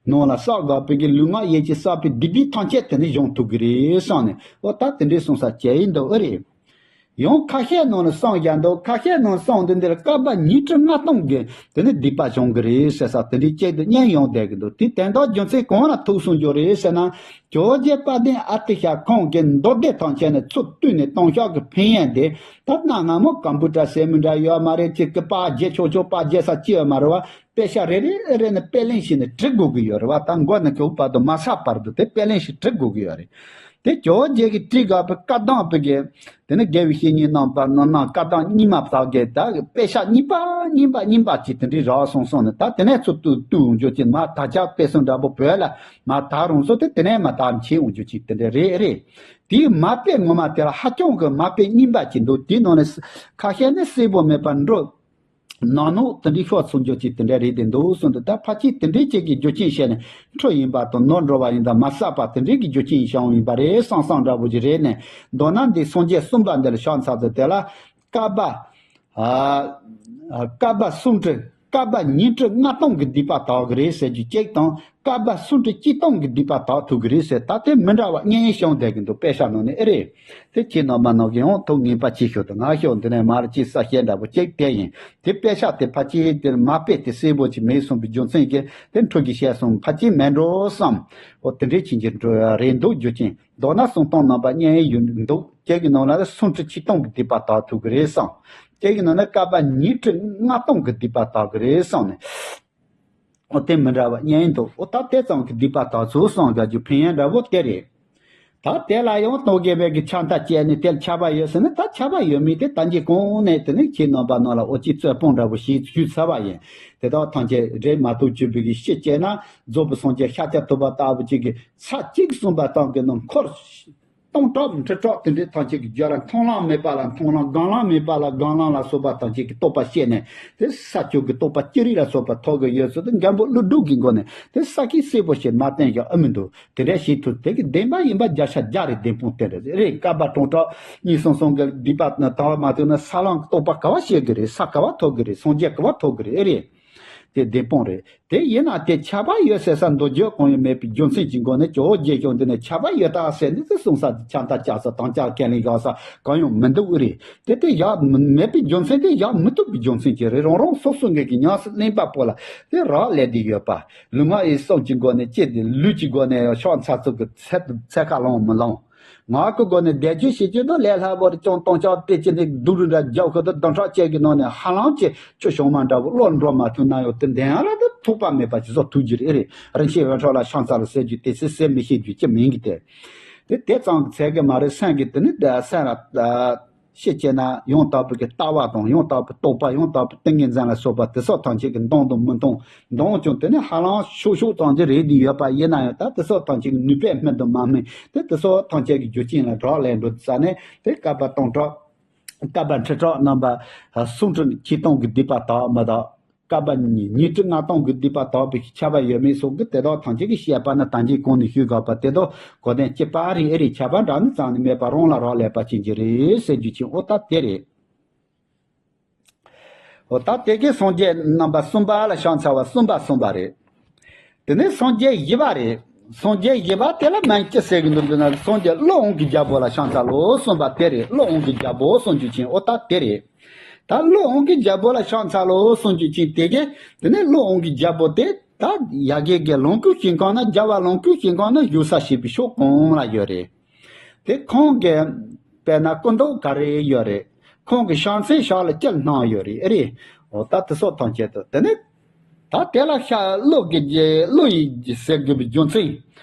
ནང་ལ་བསགས་དགོས་པའི་གི་ལུས་ངག་ཡིད་ཀྱིས་བསགས་པའི་སྡིག་སྡིག་ཐམས་ཅད་དེ་ནི་སྦྱོང་ཐུབ་ཀྱི་རེད་གསུངས་ནས། འོ་ད་དེ་འདྲའི་གསུང་ས་བྱས་ཡིན་འདུག་ཨེ་རེད། ཡང་ཁ་ཤས་ནང་ལ་གསུངས་བཞག་འདུག་ཁ་ཤས་ནང་གསུངས་འདུག་འདིར་བསྐལ་པ་ཉི་ཁྲི་ལྔ་སྟོང་གི་དེ་ནི་སྡིག་པ་སྦྱོང་གི་རེད་ཟེར་ས་དེ་འདྲའི་སྐད་དུ་སྙན་ཡོང་བསྡད་ཀྱི་འདུག་དེ་དོན་དག་རྒྱུ་མཚན་གང་ལ་ཐུག་གསུངས་རྒྱུ་རེད་ཟེར་ན། ཇོ་བོ་རྗེ་དཔལ་ལྡན་ཨ་ཏི་ཤ་ཁོང་གིས་མདོ་སྡེ་ཐམས་ཅད་ནས་ཚུར་བཏུས་ནས་གཏམ་ཤོག་གི་ཕན་ཡོན་དེ། ད་གནའ་སྔ་མོ་ཀམ་པུ་ཊར་ཟེར་མི་འདྲ་ཡོད་མ་རེད། ཅིག་གི་པར་རྒྱག་ཆོག་ཆོག་པར་རྒྱག་ས་ཅི་ཡོད་མ་རེད་བ། དཔེ་ཆ་རེ་རེ་རེ་ནས་དཔེ་ལེན་བྱས་ནས་འབྲི་དགོས་ཀྱི་ཡོད་རེད་བ། ད་མགོ་ནས་མཇུག་བར་དུ་མ་ཚར་བར་དུ་དེ་དཔེ་ལེན་བྱས་འབྲི་དགོས་ཀྱི་ཡོད་རེད། དེ་ཇོ་བོ་རྗེ་གིས་བྲིས་དགོས་པའི་བཀའ་གདམས་པའི་གི། དེ་ནི་དགེ་བའི་བཤེས་གཉེན་རྣམ་པ་རྣམས་ན་བཀའ་གདམས་རྙིང་མ་དག་གི་ད་དཔེ་ཆ་རྙིང་པ་རྙིང་པ་རྙིང་པ་ཅིག་དེ་འདྲའི་རག་སོང་སོང་ནས། ད་དེ་ནས་ཚུར་བཏུས་བཏུས་འོང་རྒྱུ་ཅིག་མ་དར་ཁྱབ་སྤེལ་གསུམ་འདྲ་པོ་བོད་ལ་མ་དར་རུང་སོ་དེ་དེ་ནས་མ་དར་བྱས་འོང་རྒྱུ་ཅིག་དེ་འདྲ་རེད་རེད། དེའི་མ་དཔེ་ངོ་མ་དེ་ལ་ཧ་ཅང་གི་མ་དཔེ་རྙིང་པ་ཅིག་འདུག་དེའི་ནང་ནས་ཁ་ཤས་ནི་གསལ་པོ་མེད་པར་འགྲོ། ནང་ནོག་དེ་འདྲའི་ཤོག་ཚུགས་འཇོག་ཅིག་དེ་འདྲ་རེད་དེ་འདུག་གསུངས་འདུག་ད་ཕལ་ཆེར་དེ་འདྲའི་ཅིག་གི་རྒྱུ་རྐྱེན་བྱས་ནས་འཕྲོ་ཡིན་པ་དང་ནོར་འགྲོ་བ་ཡིན་དང་མ་བསགས་པ་དེ་འདྲའི་གི་རྒྱུ་རྐྱེན་བྱུང་ཡིན་པ་རེད་བསམ་བསམ་འདྲ་པོ་ཅིག་རེད་ནས། མདོར་ན་འདི་སངས་རྒྱས་གསུམ་པ་འདི་ལ་ཕྱག་འཚལ་ཚུལ་དེ་ལ། བསྐལ་པ། ཨ། བསྐལ་པ་སུམ་ཁྲི། བསྐལ་པ་ཉི་ཁྲི་ལྔ་སྟོང་གི་སྡིག་པ་དག་གི་རེད་ཟེར་རྒྱུ་གཅིག་དང་། བསྐལ་པ་སུམ་ཁྲི་གཅིག་སྟོང་གི་སྡིག་པ་དག་ཐུབ་ཀྱི་རེད་ཟེར། ད་དེ་མི་འདྲ་བ་གཉིས་བྱུང་བསྡད་ཀྱི་འདུག་དཔེ་ཆ་ནང་ནས་ཨེ་རེད། དེ་ཁྱེད་རྣམ་པ་རྣམས་ཀྱིས་ཡང་ཐུགས་ངེས་པ་ཅིག་ཞུ་དང་། ང་ཞུ་འདི་ནས་མར་ཅིག་གསལ་བཤད་འདྲ་པོ་ཅིག་དེ་ཡིན། དེ་དཔེ་ཆ་དེ་ཕལ་ཆེར་དེར་མ་དཔེ་དེ་གསལ་པོ་ཅིག་མེད་གསུངས་པའི་རྒྱུ་མཚན་གྱིས་དེ་འཕྲོ་གི་བཤད་སོང་ཕལ་ཆེར་མེད་འགྲོ་བསམ། འོ་དེ་འདྲའི་ཕྱིན་གྱི་འགྲོ་ཡ་རེད་འདུག་རྒྱུ་རྐྱེན། མདོར་ན་སུམ་སྟོང་རྣམ་པ་གཉིས་ཡོད་འདུག་ཁྱེད་ཀྱི་ནང་ལ་སུམ་ཁྲི་ཆིག་སྟོང་གི་སྡིག་པ་དག་ཐུབ་ཀྱི་རེད་བསམ། ཁྱེད་ཀྱི་ནང་ན་བསྐལ་པ་ཉི་ཁྲི་ལྔ་སྟོང་གི་སྡིག་པ་དག་གི་རེད་བསམ་ནས། འོ་དེ་མི་འདྲ་བ་གཉིས་འདུག་འོ་ད་དེ་ཙམ་གྱི་སྡིག་པ་དག་ཚུལ་གསུངས་དགོས་རྒྱུ་ཕན་ཡོན་འདྲ་བོ་དེ་རེད། ད་དེ་ལ་ཡང་རྟོག་གེ་བའི་གི་ཆ་མཐའ་བཅད་ནས་དེར་ཁྱབ་པ་ཡོད་ཟེར་ན། ད་ཁྱབ་པ་ཡོད་མེད་དེ་ད་གིན་གོང་ནས་དེ་ནི་ཁྱེད་རྣམ་པ་རྣམས་ལ་འོ་ཅིག་རྩོད་སྤོང་འདྲ་བོ་ཞིག་ཞུས་ཚར་བ་ཡིན། དེ་དག་ཐམས་ཅད་རེད་མ་གཏོགས་བཅུ་པའི་གི་ཤེས་བྱས་ན་རྫོགས་པའི་སངས་རྒྱས་ཤཱཀྱ་ཐུབ་པ་ལྟ་བུ་ཅིག་གི་ཚར་གཅིག་གསུངས་པ་ཙམ་གྱིས་ནི་འཁོར་སྟོང་ཕྲག་ཁྲི་ཕྲག་དེ་འདྲའི་ཐམས་ཅད་ཀྱི་རྒྱུད་ལ་མཐོང་ལམ་མེད་པ་ལ་མཐོང་ལམ། སྒང་ལམ་མེད་པ་ལ་སྒང་ལམ་ལ་སོགས་པ་ཐམས་ཅད་ཀྱི་རྟོགས་པ་བཤད་ནས། དེ་ས་བཅུ་གི་རྟོགས་པ་ཅི་རིགས་ལ་སོགས་པ་ཐོབ་ཀྱི་ཡོད་ཚུལ་དེ་མགོན་པོ་ཀླུ་སྒྲུབ་ཀྱི་མགོ་ནས་དེ་ས་ཁྱི་གསལ་པོ་ཞིག་མ་བསྟན་ཀྱང་ཨ་མི་འདུག་དེ་འདྲ་ཞིག་ཐུབ། དེ་གི་བདེན་པ་ཡིན་པ་བརྒྱ་ཆ་བརྒྱ་རེད། བདེན་དཔང་བསྟན་རེད། རེད། བསྐལ་པ་སྟོང་ཕྲག་གཉིས་གསུམ་གསུམ་གྱི་སྡིག་པ་དག་མ་ཐུབ་ན་ས་ལམ་རྟོགས་པ་ག་བ་བཤད་ཀྱི་རེད། ས་ག་བ་ཐོབ་ཀྱི་རེད། སངས་རྒྱས་ག་བ་ཐོབ་ཀྱི་རེད། ཨེ་རེད། དེ་བདེན་དཔང་རེད། དེ་ཡིན་ན་དེ་ཁྱབ་པ་ཡོད་ཟེར་ས་མདོ་རྒྱུད་གང་ཡང་མེད་པའི་རྒྱུ་མཚན་གྱི་སྒོ་ནས་ཇོ་བོ་རྗེ་ཤོག་འདི་ནས་ཁྱབ་པ་ཡོད་ད་ཟེར་ནས་དེ་གསུང་ས་དེ་ཁྱབ་མཐའ་བཅག་ས་དམ་བཅའ་ཁས་ལེན་བཞག་ས་གང་ཡང་མི་འདུག་ཨེ་རེད། དེ་དེ་བཞག་མེད་པའི་རྒྱུ་མཚན་དེ་བཞག་མི་ཐུབ་པའི་རྒྱུ་མཚན་ཅིག་རེད། རང་རང་སོ་སོ་ངེད་ཀྱི་ཉམས་སུ་ལེན་པ་པོ་ལ་དེ་རག་ལས་བསྡད་ཡོད་པ། ལུས་ངག་ཡིད་གསུམ་གྱི་སྒོ་ནས་སྐྱེ་དེ་ལུས་ཀྱི་སྒོ་ནས་ཡང་ཕྱག་འཚལ་ཚུལ་གྱི་ཚད་ཚད་ཁ་ལོངས་མི་ལོངས། ངག་གི་སྒོ་ནས་བཟླས་བརྗོད་བྱེད་རྒྱུ་དང་ལས་སླ་པོ་རེ་ཅུང་སྟོང་ཆགས་དེ་ཅི་ནས་སྡུག་རུ་འདྲ་རྒྱབ་ཁུ་དང་བདུན་ཕྲག་གཅིག་གི་ནང་ནས་ཧ་ལམ་ཅིག་ཆུ་བྱུང་མ་འདྲ་བོ་བློ་འགྲོ་མ་ཐུབ་ན་ཡང་དེ་འདྲ་ཡང་ལ་དེ་ཐུག་པ་མེད་པ་ཅི་བཟོ་ཐུག་རྒྱུ་རེད། ཨེ་རེད། རིན་ཆེན་འོད་འཕྲོ་ལ་ཕྱག་འཚལ་ལོ་ཟེར་རྒྱུ་དེ་ཚེ་ཟེར་མི་ཤེས་རྒྱུ་ཅི་མིན་གི་དེ། དེ་དེ་ཙམ་གྱི་ཚད་གི་མ་རེད། སེམས་ཀྱི་དེ་ནི་སེམས་ར། ཤེས་བྱས་ན་ཡང་དག་པའི་གི་ལྟ་བ་དང་ཡང་དག་པའི་རྟོག་པ་ཡང་དག་པའི་ཏིང་ངེ་འཛིན་ལ་སོགས་པ་དེ་སོགས་ཐམས་ཅད་ཀྱི་འདང་དང་མི་འདང་འདང་ཀྱང་དེ་ནི་ཧ་ལམ་ཤོག་ཤོག་ཙམ་གྱི་རེད་དེ་ཡོད་པ་ཡིན་ན་ཡང་ད་དེ་སོགས་ཐམས་ཅད་ཀྱི་ནུས་པས་སྨིན་དང་མ་སྨིན་དེ་དེ་སོགས་ཐམས་ཅད་ཀྱི་རྒྱུ་རྐྱེན་ལ་རག་ལས་འགྲོ་ས་ནས་དེ་བསྐལ་པ་སྟོང་ཕྲག་བསྐལ་པ་ཁྲི་ཕྲག་རྣམ་པ་སུམ་ཁྲི་ཁྱི་སྟོང་གི་སྡིག་པ་དག་མི་དག་བསྐལ་པ་ཉི་ཉི་ཁྲི་ལྔ་སྟོང་གི་སྡིག་པ་དག་པའི་ཁྱབ་པ་ཡོད་མེད་སོགས་ཀྱི་དེ་དག་ཐམས་ཅད་ཀྱི་བཤད་པ་ནི་ད་གིན་གོང་ནས་ཞུས་དགོས་པ་དེ་དག་གོ་དོན་གཅིག་པ་རེད། ཨེ་རེད། ཁྱབ་པ་འདྲ་ནི་རྩ་ནས་མེད་པ་རང་ལ་རག་ལས་པ་ཅན་གྱི་རེད་ཟེར་རྒྱུ་ཅན་ཨོ་ད་དེ་རེད། ཨོ་ད་དེ་གའི་སངས་རྒྱས་རྣམ་པ་གསུམ་པ་ལ་ཕྱག་འཚལ་བ་གསུམ་པ་གསུམ་པ་རེད། དེ་ནས་སངས་རྒྱས་བཞི་པ་རེད། སངས་རྒྱས་བཞི་པ་དེ་ལ་མིང་ཅི་ཟེར་གི་འདུག་འདུག་ན་སངས་རྒྱས་བློ་དབང་གི་རྒྱལ་པོ་ལ་ཕྱག་འཚལ་ལོ་གསུངས་པ་དེ་རེད། བློ་དབང་གི་རྒྱལ་པོ་གསུང་རྒྱུ་ཅན་ཨོ་ད་དེ་རེད། ད་བློ་དབང་གི་རྒྱལ་པོ་ལ་ཕྱག་འཚལ་ལོ་གསུང་རྒྱུ་ཅན་དེ་གས་དེ་ནས་བློ་དབང་གི་རྒྱལ་པོ་དེ་ད་ཡ་གི་གི་ལོངས་སྐུའི་ཞིང་ཁམས་ན་རྒྱལ་བ་ལོངས་སྐུའི་ཞིང་ཁམས་ན་བཞུགས་ས་བྱེད་པའི་ཕྱོགས་གང་ལ་ཡོད་རེད། དེ་ཁོང་གི་དཔེར་ན་སྐུ་མདོག་ག་རེ་ཡོད་རེད། ཁོང་གི་ཕྱག་མཚན་ཕྱག་ལ་ཅི་སྣང་ཡོད་རེད། ཨེ་རེད། འོ་ད་དེ་སོགས་ཐམས་ཅད་དུ་དེ་ནས་ད་དེ་ལ་ཤ་བློ་གི་རྒྱལ་བློ་ཡི་ཟེར་དགོས་པའི་རྒྱུ་མཚན།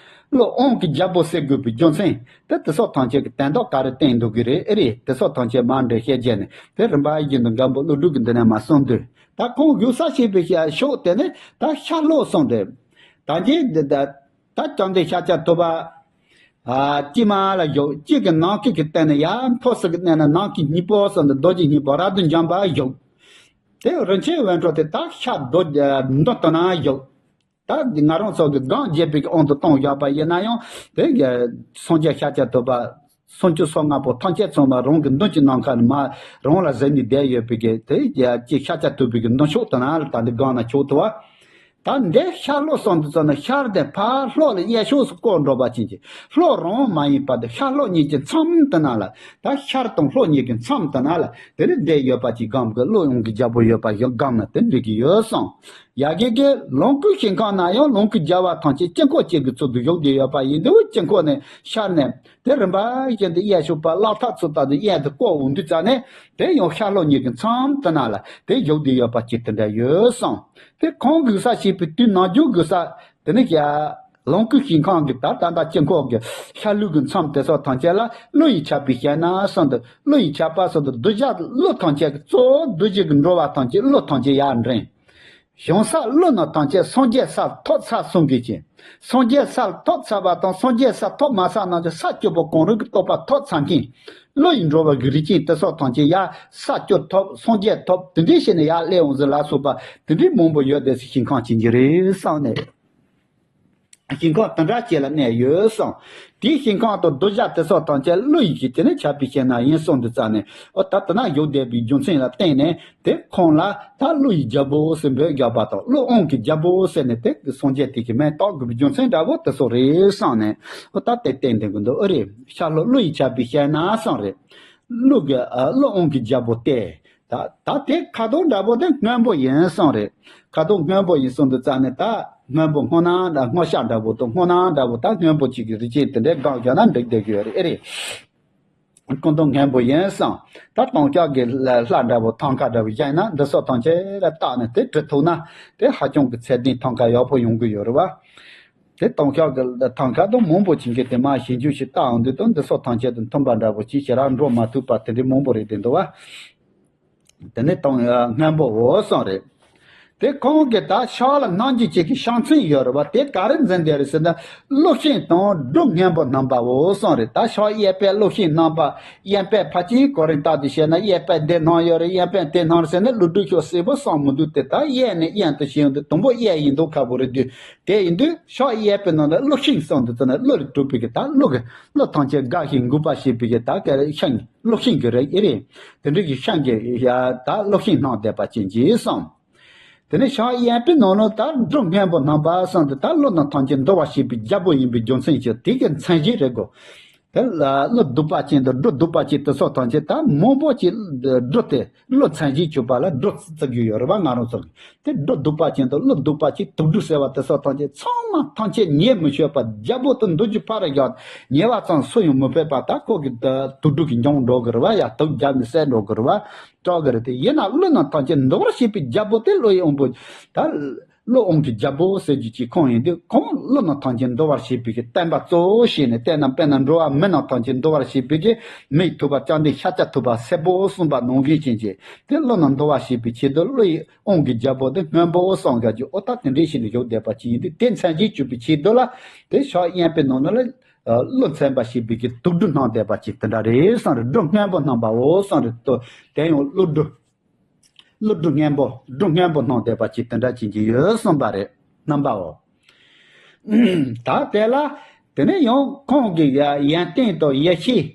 བློ་དབང་གི་རྒྱལ་པོ་ཟེར་དགོས་པའི་རྒྱུ་མཚན་དེ་དེ་སོགས་ཐམས་ཅད་ཀྱི་དོན་དག་ག་རེ་བསྟན་འདུག་གི་རེད། ཨེ་རེད། དེ་སོགས་ཐམས་ཅད་མར་འདྲེ་བཤད་རྒྱུ་ནི་དེ་རིམ་པ་བཞིན་དུ་མགོན་པོ་ཀླུ་སྒྲུབ་ཀྱི་འདི་ནས་མར་གསུངས་དུས་ད་ཁོང་བཞུགས་ས་བྱེད་པའི་ཤ་ཕྱོགས་དེ་ནི་ད་ཤར་ལྷོ་གསུངས་ཏེ། ད་རྗེས་འདི་ད་ད་བཅོམ་ལྡན་ཤཱཀྱ་ཐུབ་པ། ཨ་དཀྱིལ་མ་ལ་བཞུགས། དཀྱིལ་གྱི་ནམ་མཁའ་གི་སྟེང་ནས་ཡར་མཐོ་ས་གི་གནས་ན་ནམ་མཁའི་སྙིང་པོ་གསུམ་དུ་རྡོ་རྗེ་སྙིང་པོ་རབ་ཏུ་འཇོམས་པ་བཞུགས། དེ་རིན་ཆེན་འོད་འཕྲོ་དེ་ད་ཤར་རྡོ་མདུན་དུ་ན་བཞུགས། ད་ང་རང་ཚོ་གི་སྒང་རྒྱས་པའི་དབང་དུ་བཏང་བཞག་པ་ཡིན་ན་ཡང་དེ་སངས་རྒྱས་ཤཱཀྱ་ཐུབ་པ་སུམ་ཅུ་སོ་ལྔ་པོ་ཐམས་ཅད་ཚང་མ་རང་གི་མདུན་གྱི་ནམ་མཁའ་ནས་མར་རང་ལ་གཟིགས་ནས་བསྡད་ཡོད་པའི་གི་དེ་ཀྱི་ཤཱཀྱ་ཐུབ་པའི་གི་མདུན་ཕྱོགས་དུ་ན་ད་འདི་སྒང་ན་ཕྱོགས་དུ་བ། ད་འདི་ཤར་ལྷོ་གསུམ་དུ་བརྩིས་ན་ཤར་དེ་ཕར་ལྷོ་ལ་གཡས་ཕྱོགས་སུ་བསྐོར་འགྲོ་བ་ཅན་གྱི་ལྷོ་རང་མ་ཡིན་པ་དེ་ཤར་ལྷོ་གཉིས་ཀྱི་མཚམས་དུ་ན་ལ་ད་ཤར་དང་ལྷོ་གཉིས་ཀྱི་མཚམས་དུ་ན་ལ་དེ་ནི་བསྡད་ཡོད་པ་ཅིག་སྒང་གི་བློ་དབང་གི་རྒྱལ་པོ་ཡོད་པ་ཞིག་སྒང་ན་དེ་འགྲིག་གི་ཡོད་གསུངས། ཡ་གི་གི་ལོངས་སྐུའི་ཞིང་ཁམས་ན་ཡང་ལོངས་སྐུའི་རྒྱལ་བ་ཐམས་ཅད་དཀྱིལ་འཁོར་གཅིག་གི་ཚུལ་དུ་བཞུགས་བསྡད་ཡོད་པ་ཡིན་དུས་དཀྱིལ་འཁོར་ནས་ཤར་ནས་དེ་རིམ་པ་བཞིན་དུ་གཡས་ཕྱོགས་པ་གླགས་ཐག་ཚོ་ལྟ་བུ་གཡས་དུ་བསྐོར་འོང་དུས་ཙ་ནས་དེ་ཡང་ཤར་ལྷོ་གཉིས་ཀྱི་མཚམས་དུ་ན་ལ་དེ་བཞུགས་བསྡད་ཡོད་པ་ཅིག་དེ་འདྲ་ཡོད་གསུངས། དེ་ཁོང་བཞུགས་ས་བྱེད་པའི་དུས་ནམ་རྒྱུན་བཞུགས་ས་དེ་ནི་ཡ། ལོངས་སྐུའི་ཞིང་ཁམས་ཀྱི་ད་ད་ལྟ་དཀྱིལ་འཁོར་གྱི་ཤར་ལྷོ་གི་མཚམས་དེ་སོགས་ཐམས་ཅད་ལ་བློ་ཡིས་ཁྱབ་པའི་ཞལ་ན་གསུངས་འདུག་བློ་ཡིས་ཁྱབ་པ་གསུངས་འདུག་གདུལ་བྱ་བློ་ཐམས་ཅད་ཀྱི་གཙོ་བོ་གདུལ་བྱ་གི་འགྲོ་བ་ཐམས་ཅད་བློ་ཐམས་ཅད་ཡར་འདྲེན། གཞུང་ས་བློ་རྣམས་ཐམས་ཅད་སངས་རྒྱས་སར་ཐོབ་ཚར་གསུང་གི་ཅིང་། སངས་རྒྱས་སར་ཐོབ་ཚར་བ་དང་སངས་རྒྱས་སར་ཐོབ་མ་ཚར་རྣམས་ཀྱི་ས་བཅུ་པོ་གང་རུང་གི་རྟོགས་པ་ཐོབ་ཚར་མཁན། བློ་ཡིས་འགྲོ་བ་གི་རིགས་ཅན་དེ་སོགས་ཐམས་ཅད་ཡར་ས་བཅུ་ཐོབ་སངས་རྒྱས་ཐོབ་དེ་འདྲའི་ཞིག་ནས་ཡར་སླེབས་འོང་ཟེར་ལ་སོགས་པ་དེ་འདྲའི་མང་པོ་ཡོད་དེ་ཞིང་ཁམས་ཅན་གྱི་རེད་གསུངས་ནས། ཞིང་ཁམས་དེ་འདྲ་ཅིག་ལ་གནས་ཡོད་གསུངས། དེའི་ཞིང་ཁམས་དང་གདུལ་བྱ་དེ་སོགས་ཐམས་ཅད་བློ་ཡིས་ཀྱིས་དེ་ནས་ཁྱབ་པའི་ཞལ་ན་ཡིན་གསུངས་དུས་ཙ་ནས་ཨོ་ད་དེ་ན་བཞུགས་བསྡད་པའི་རྒྱུ་མཚན་ལ་བརྟེན་ནས་དེ་ཁོང་ལ་ད་བློ་ཡི་རྒྱལ་པོ་ཟེར་འབོད་རྒྱག་པ་དང་བློ་དབང་གི་རྒྱལ་པོ་ཟེར་ནས་དེ་སངས་རྒྱས་དེ་གི་མིང་བཏགས་དགོས་པའི་རྒྱུ་མཚན་འདྲ་བོ་དེ་སོགས་རེད་གསུངས་ནས་ཨོ་ད་དེ་བསྟན་བསྟན་གི་འདུག་ཨོ་རེད། ཤར་ལྷོ་བློ་ཡིས་ཁྱབ་པའི་ཞལ་ན་གསུངས་རེད། བློ་གི་ཨ་བློ་དབང་གི་རྒྱལ་པོ་སྟེ། ད་ད་དེ་ཁ་དོག་འདྲ་པོ་དེ་སྔོན་པོ་ཡིན་གསུངས་རེད། ཁ་དོག་སྔོན་པོ་ཡིན་གསུངས་དུས་ཙ་ནས་ད་སྔོན་པོ་སྔོ་ནག་འདྲ་སྔོ་སྐྱ་འདྲ་པོ་དང་སྔོ་ནག་འདྲ་པོ་ད་སྔོན་པོ་གཅིག་གི་རིགས་ཅན་དེ་འདྲའི་སྒང་བཞག་ན་འགྲིག་བསྡད་ཀྱི་ཡོད་རེད། ཨེ་རེད། སྐུ་མདོག་སྔོན་པོ་ཡིན་གསུངས། ད་ལྟུང་བཤགས་ཀྱི་ལྷ་འདྲ་པོ་ཐང་ཀ་འདྲ་པོ་བཞག་ན་འདི་སོགས་ཐམས་ཅད་ལ་བརྟགས་ནས་དེ་འབྲི་ཐུབ་ན་དེ་ཧ་ཅང་གི་ཚད་ལྡན་ཐང་ཀ་ཡག་པོ་ཡོང་གི་ཡོད་རེད་བ། དེ་ལྟུང་བཤགས་ཀྱི་ཐང་ཀ་དང་མང་པོ་ཅིག་གི་དེ་མ་ཞིབ་འཇུག་ཞིག་བལྟ་འོང་དུས་དང་འདི་སོགས་ཐམས་ཅད་དང་མཐུན་པ་འདྲ་པོ་ཅིག་ཞེ་དྲག་འགྲོ་མ་ཐུབ་པ་དེ་འདྲའི་མང་པོ་རེད་དེ་འདུག་བ། དེ་ནས་དང་སྔོན་པོ་འོ་གསུངས་རེད། དེ་ཁོང་གི་ད་ཕྱག་ལ་གནང་རྒྱུ་ཅིག་གི་ཕྱག་མཚན་ཡོད་རེད་བ། དེ་ག་རེ་འཛིན་བསྡད་རེད་ཟེར་ན་གློག་ཤིང་དང་འབྲུ་སྔོན་པོ་བསྣམས་པའོ་གསུངས་རེད། ད་ཕྱག་གཡས་པས་གློག་ཤིང་བསྣམས་པ། གཡོན་པས་ཕར་ཕྱིན་གོ་རིམ་ལྟར་དུ་བཤད་ན་གཡས་པས་འདི་བསྣམས་ཡོད་རེད། གཡོན་པས་དེ་བསྣམས་རེད་ཟེར་ན་ཀླུ་སྒྲུབ་ཤོག་སེར་པོ་གསུང་མི་འདུག་དེ་ད་གཡས་ནས་གཡོན་དུ་ཕྱིན་ཡོང་དུས་དང་པོ་གཡས་ཡིན་མདོག་ཁ་པོ་རེད་དུས། དེ་ཡིན་དུས་ཕྱག་གཡས་པའི་ནང་ལ་གློག་ཤིང་གསུངས་འདུག་ཟེར་ན་གླུ་ལས་གྲུབ་པའི་གི་ད་གླུ་གི་གླུ་ཐམས་ཅད་དགའ་ཞིང་འགུགས་པ་བྱེད་པའི་གི་ད་ག་ཤིང་གློག་ཤིང་གི་རེད་ཨེ་རེད། དེ་འདྲ་གི་ཤིང་གི་ཡ་ད་གློག་ཤིང་བསྣམས་བསྡད་པ་ཅན་གྱིས་གསུངས། དེ་ནས་ཕྱག་གཡས་པའི་ནང་ལ་ད་སྒྲོ་སྔོན་པོ་བསྣམས་པ་གསུངས་ཏེ། ད་བློ་རྣམས་ཐམས་ཅད་འདུལ་བར་བྱེད་པའི་རྒྱལ་པོ་ཡིན་པའི་རྒྱུ་མཚན་གྱིས་དེ་གི་མཚན་གཞི་རེད་གོ། དེ་ལ་བློ་གདུག་པ་ཅན་དང་སྒྲོ་གདུག་པ་ཅན་དེ་ཚོ་ཐམས་ཅད། ད་མང་པོ་ཅིག་སྒྲོ་དེ་བློ་མཚན་གཞི་གྱུར་པ་ལ་སྒྲོ་བརྩི་གི་ཡོད་རེད་པ། ང་རང་ཚོ་གི་དེ་སྒྲོ་གདུག་པ་ཅན་དང་བློ་གདུག་པ་ཅན། དུག་སྦྲུལ་ཟེར་བ་དེ་ཚོ་ཐམས་ཅད་ཚང་མ་ཐམས་ཅད་ཉེས་མི་སྤྱོད་པ། རྒྱལ་པོ་དེ་འདུལ་རྒྱུ་ཕར་བཞག་ཉེས་པ་ཙམ་སུ་ཡང་མི་ཕོད་པ། ད་ཁོ་གི་དུག་སྦྲུལ་གྱིས་འཇོམས་འགྲོ་གི་རེད་པ། ཡ། དུག་བརྒྱབ་ནས་བསད་འགྲོ་གི་རེད་པ། སྐྲག་གི་རེད། དེ་ཡིན་ན་བློ་རྣམས་ཐམས་ཅད་འདུལ་བར་བྱེད་པའི་རྒྱལ་པོ་དེ་བློ་ཡི་དབང་པོ། ད་བློ་དབང་གི་རྒྱལ་པོ་ཟེར་རྒྱུ་ཅིག་ཁོང་ཡིན་དུས། ཁོང་བློ་རྣམས་ཐམས་ཅད་འདུལ་བར་བྱེད་པའི་གི་བསྟན་པ་གཙོ་བོ་བྱས་ནས། དེ་རྣམས་དཔེར་ན་འགྲོ་བ་མི་རྣམས་ཐམས་ཅད་འདུལ་བར་བྱེད་པའི་གི་མི་ཡི་ཐུབ་པ། ལྕགས་མདའི་ཤ་ཆ་ཐུབ་པ་སེར་པོ་གསུངས་པ་ནང་བཞིན་ཅན་གྱི་དེ་བློ་རྣམས་འདུལ་བར་བྱེད་པའི་ཆེད་དུ། བློ་ཡི་དབང་གི་རྒྱལ་པོ་དེ་སྔོན་པོ་གསུངས་ཀྱང་རྒྱུ། ཨོ་ད་དེ་འདྲའི་ཞིག་ནས་བཞུགས་བསྡད་པ་ཅིག་ཡིན་དུས། དེ་མཚན་གཞི་གྱུར་པའི་ཆེད་དུ་ལ་དེ་ཕྱག་གཡས་པའི་ནང་ན་ལ་བློ་མཚོན་པར་བྱེད་པའི་གི་དུག་སྦྲུལ་བསྣམས་བསྡད་པ་ཅིག་དེ་འདྲ་རེད་གསུངས་རེད། སྒྲོ་སྔོན་པོ་བསྣམས་པའོ་གསུངས་རེད་དོ། དེ་ཡང་བློ་སྒྲོ། བློ་སྒྲོ་སྔོན་པོ། སྒྲོ་སྔོན་པོ་བསྣམས་བསྡད་པ་ཅིག་དེ་འདྲ་ཅིག་གི་ཡོད་གསུངས་པ་རེད། བསྣམས་པའོ། ད་དེ་ལ་དེ་ནས་ཡང་ཁོང་གི་ཡ་ཡོན་ཏན་དང་ཡེ་ཤེས།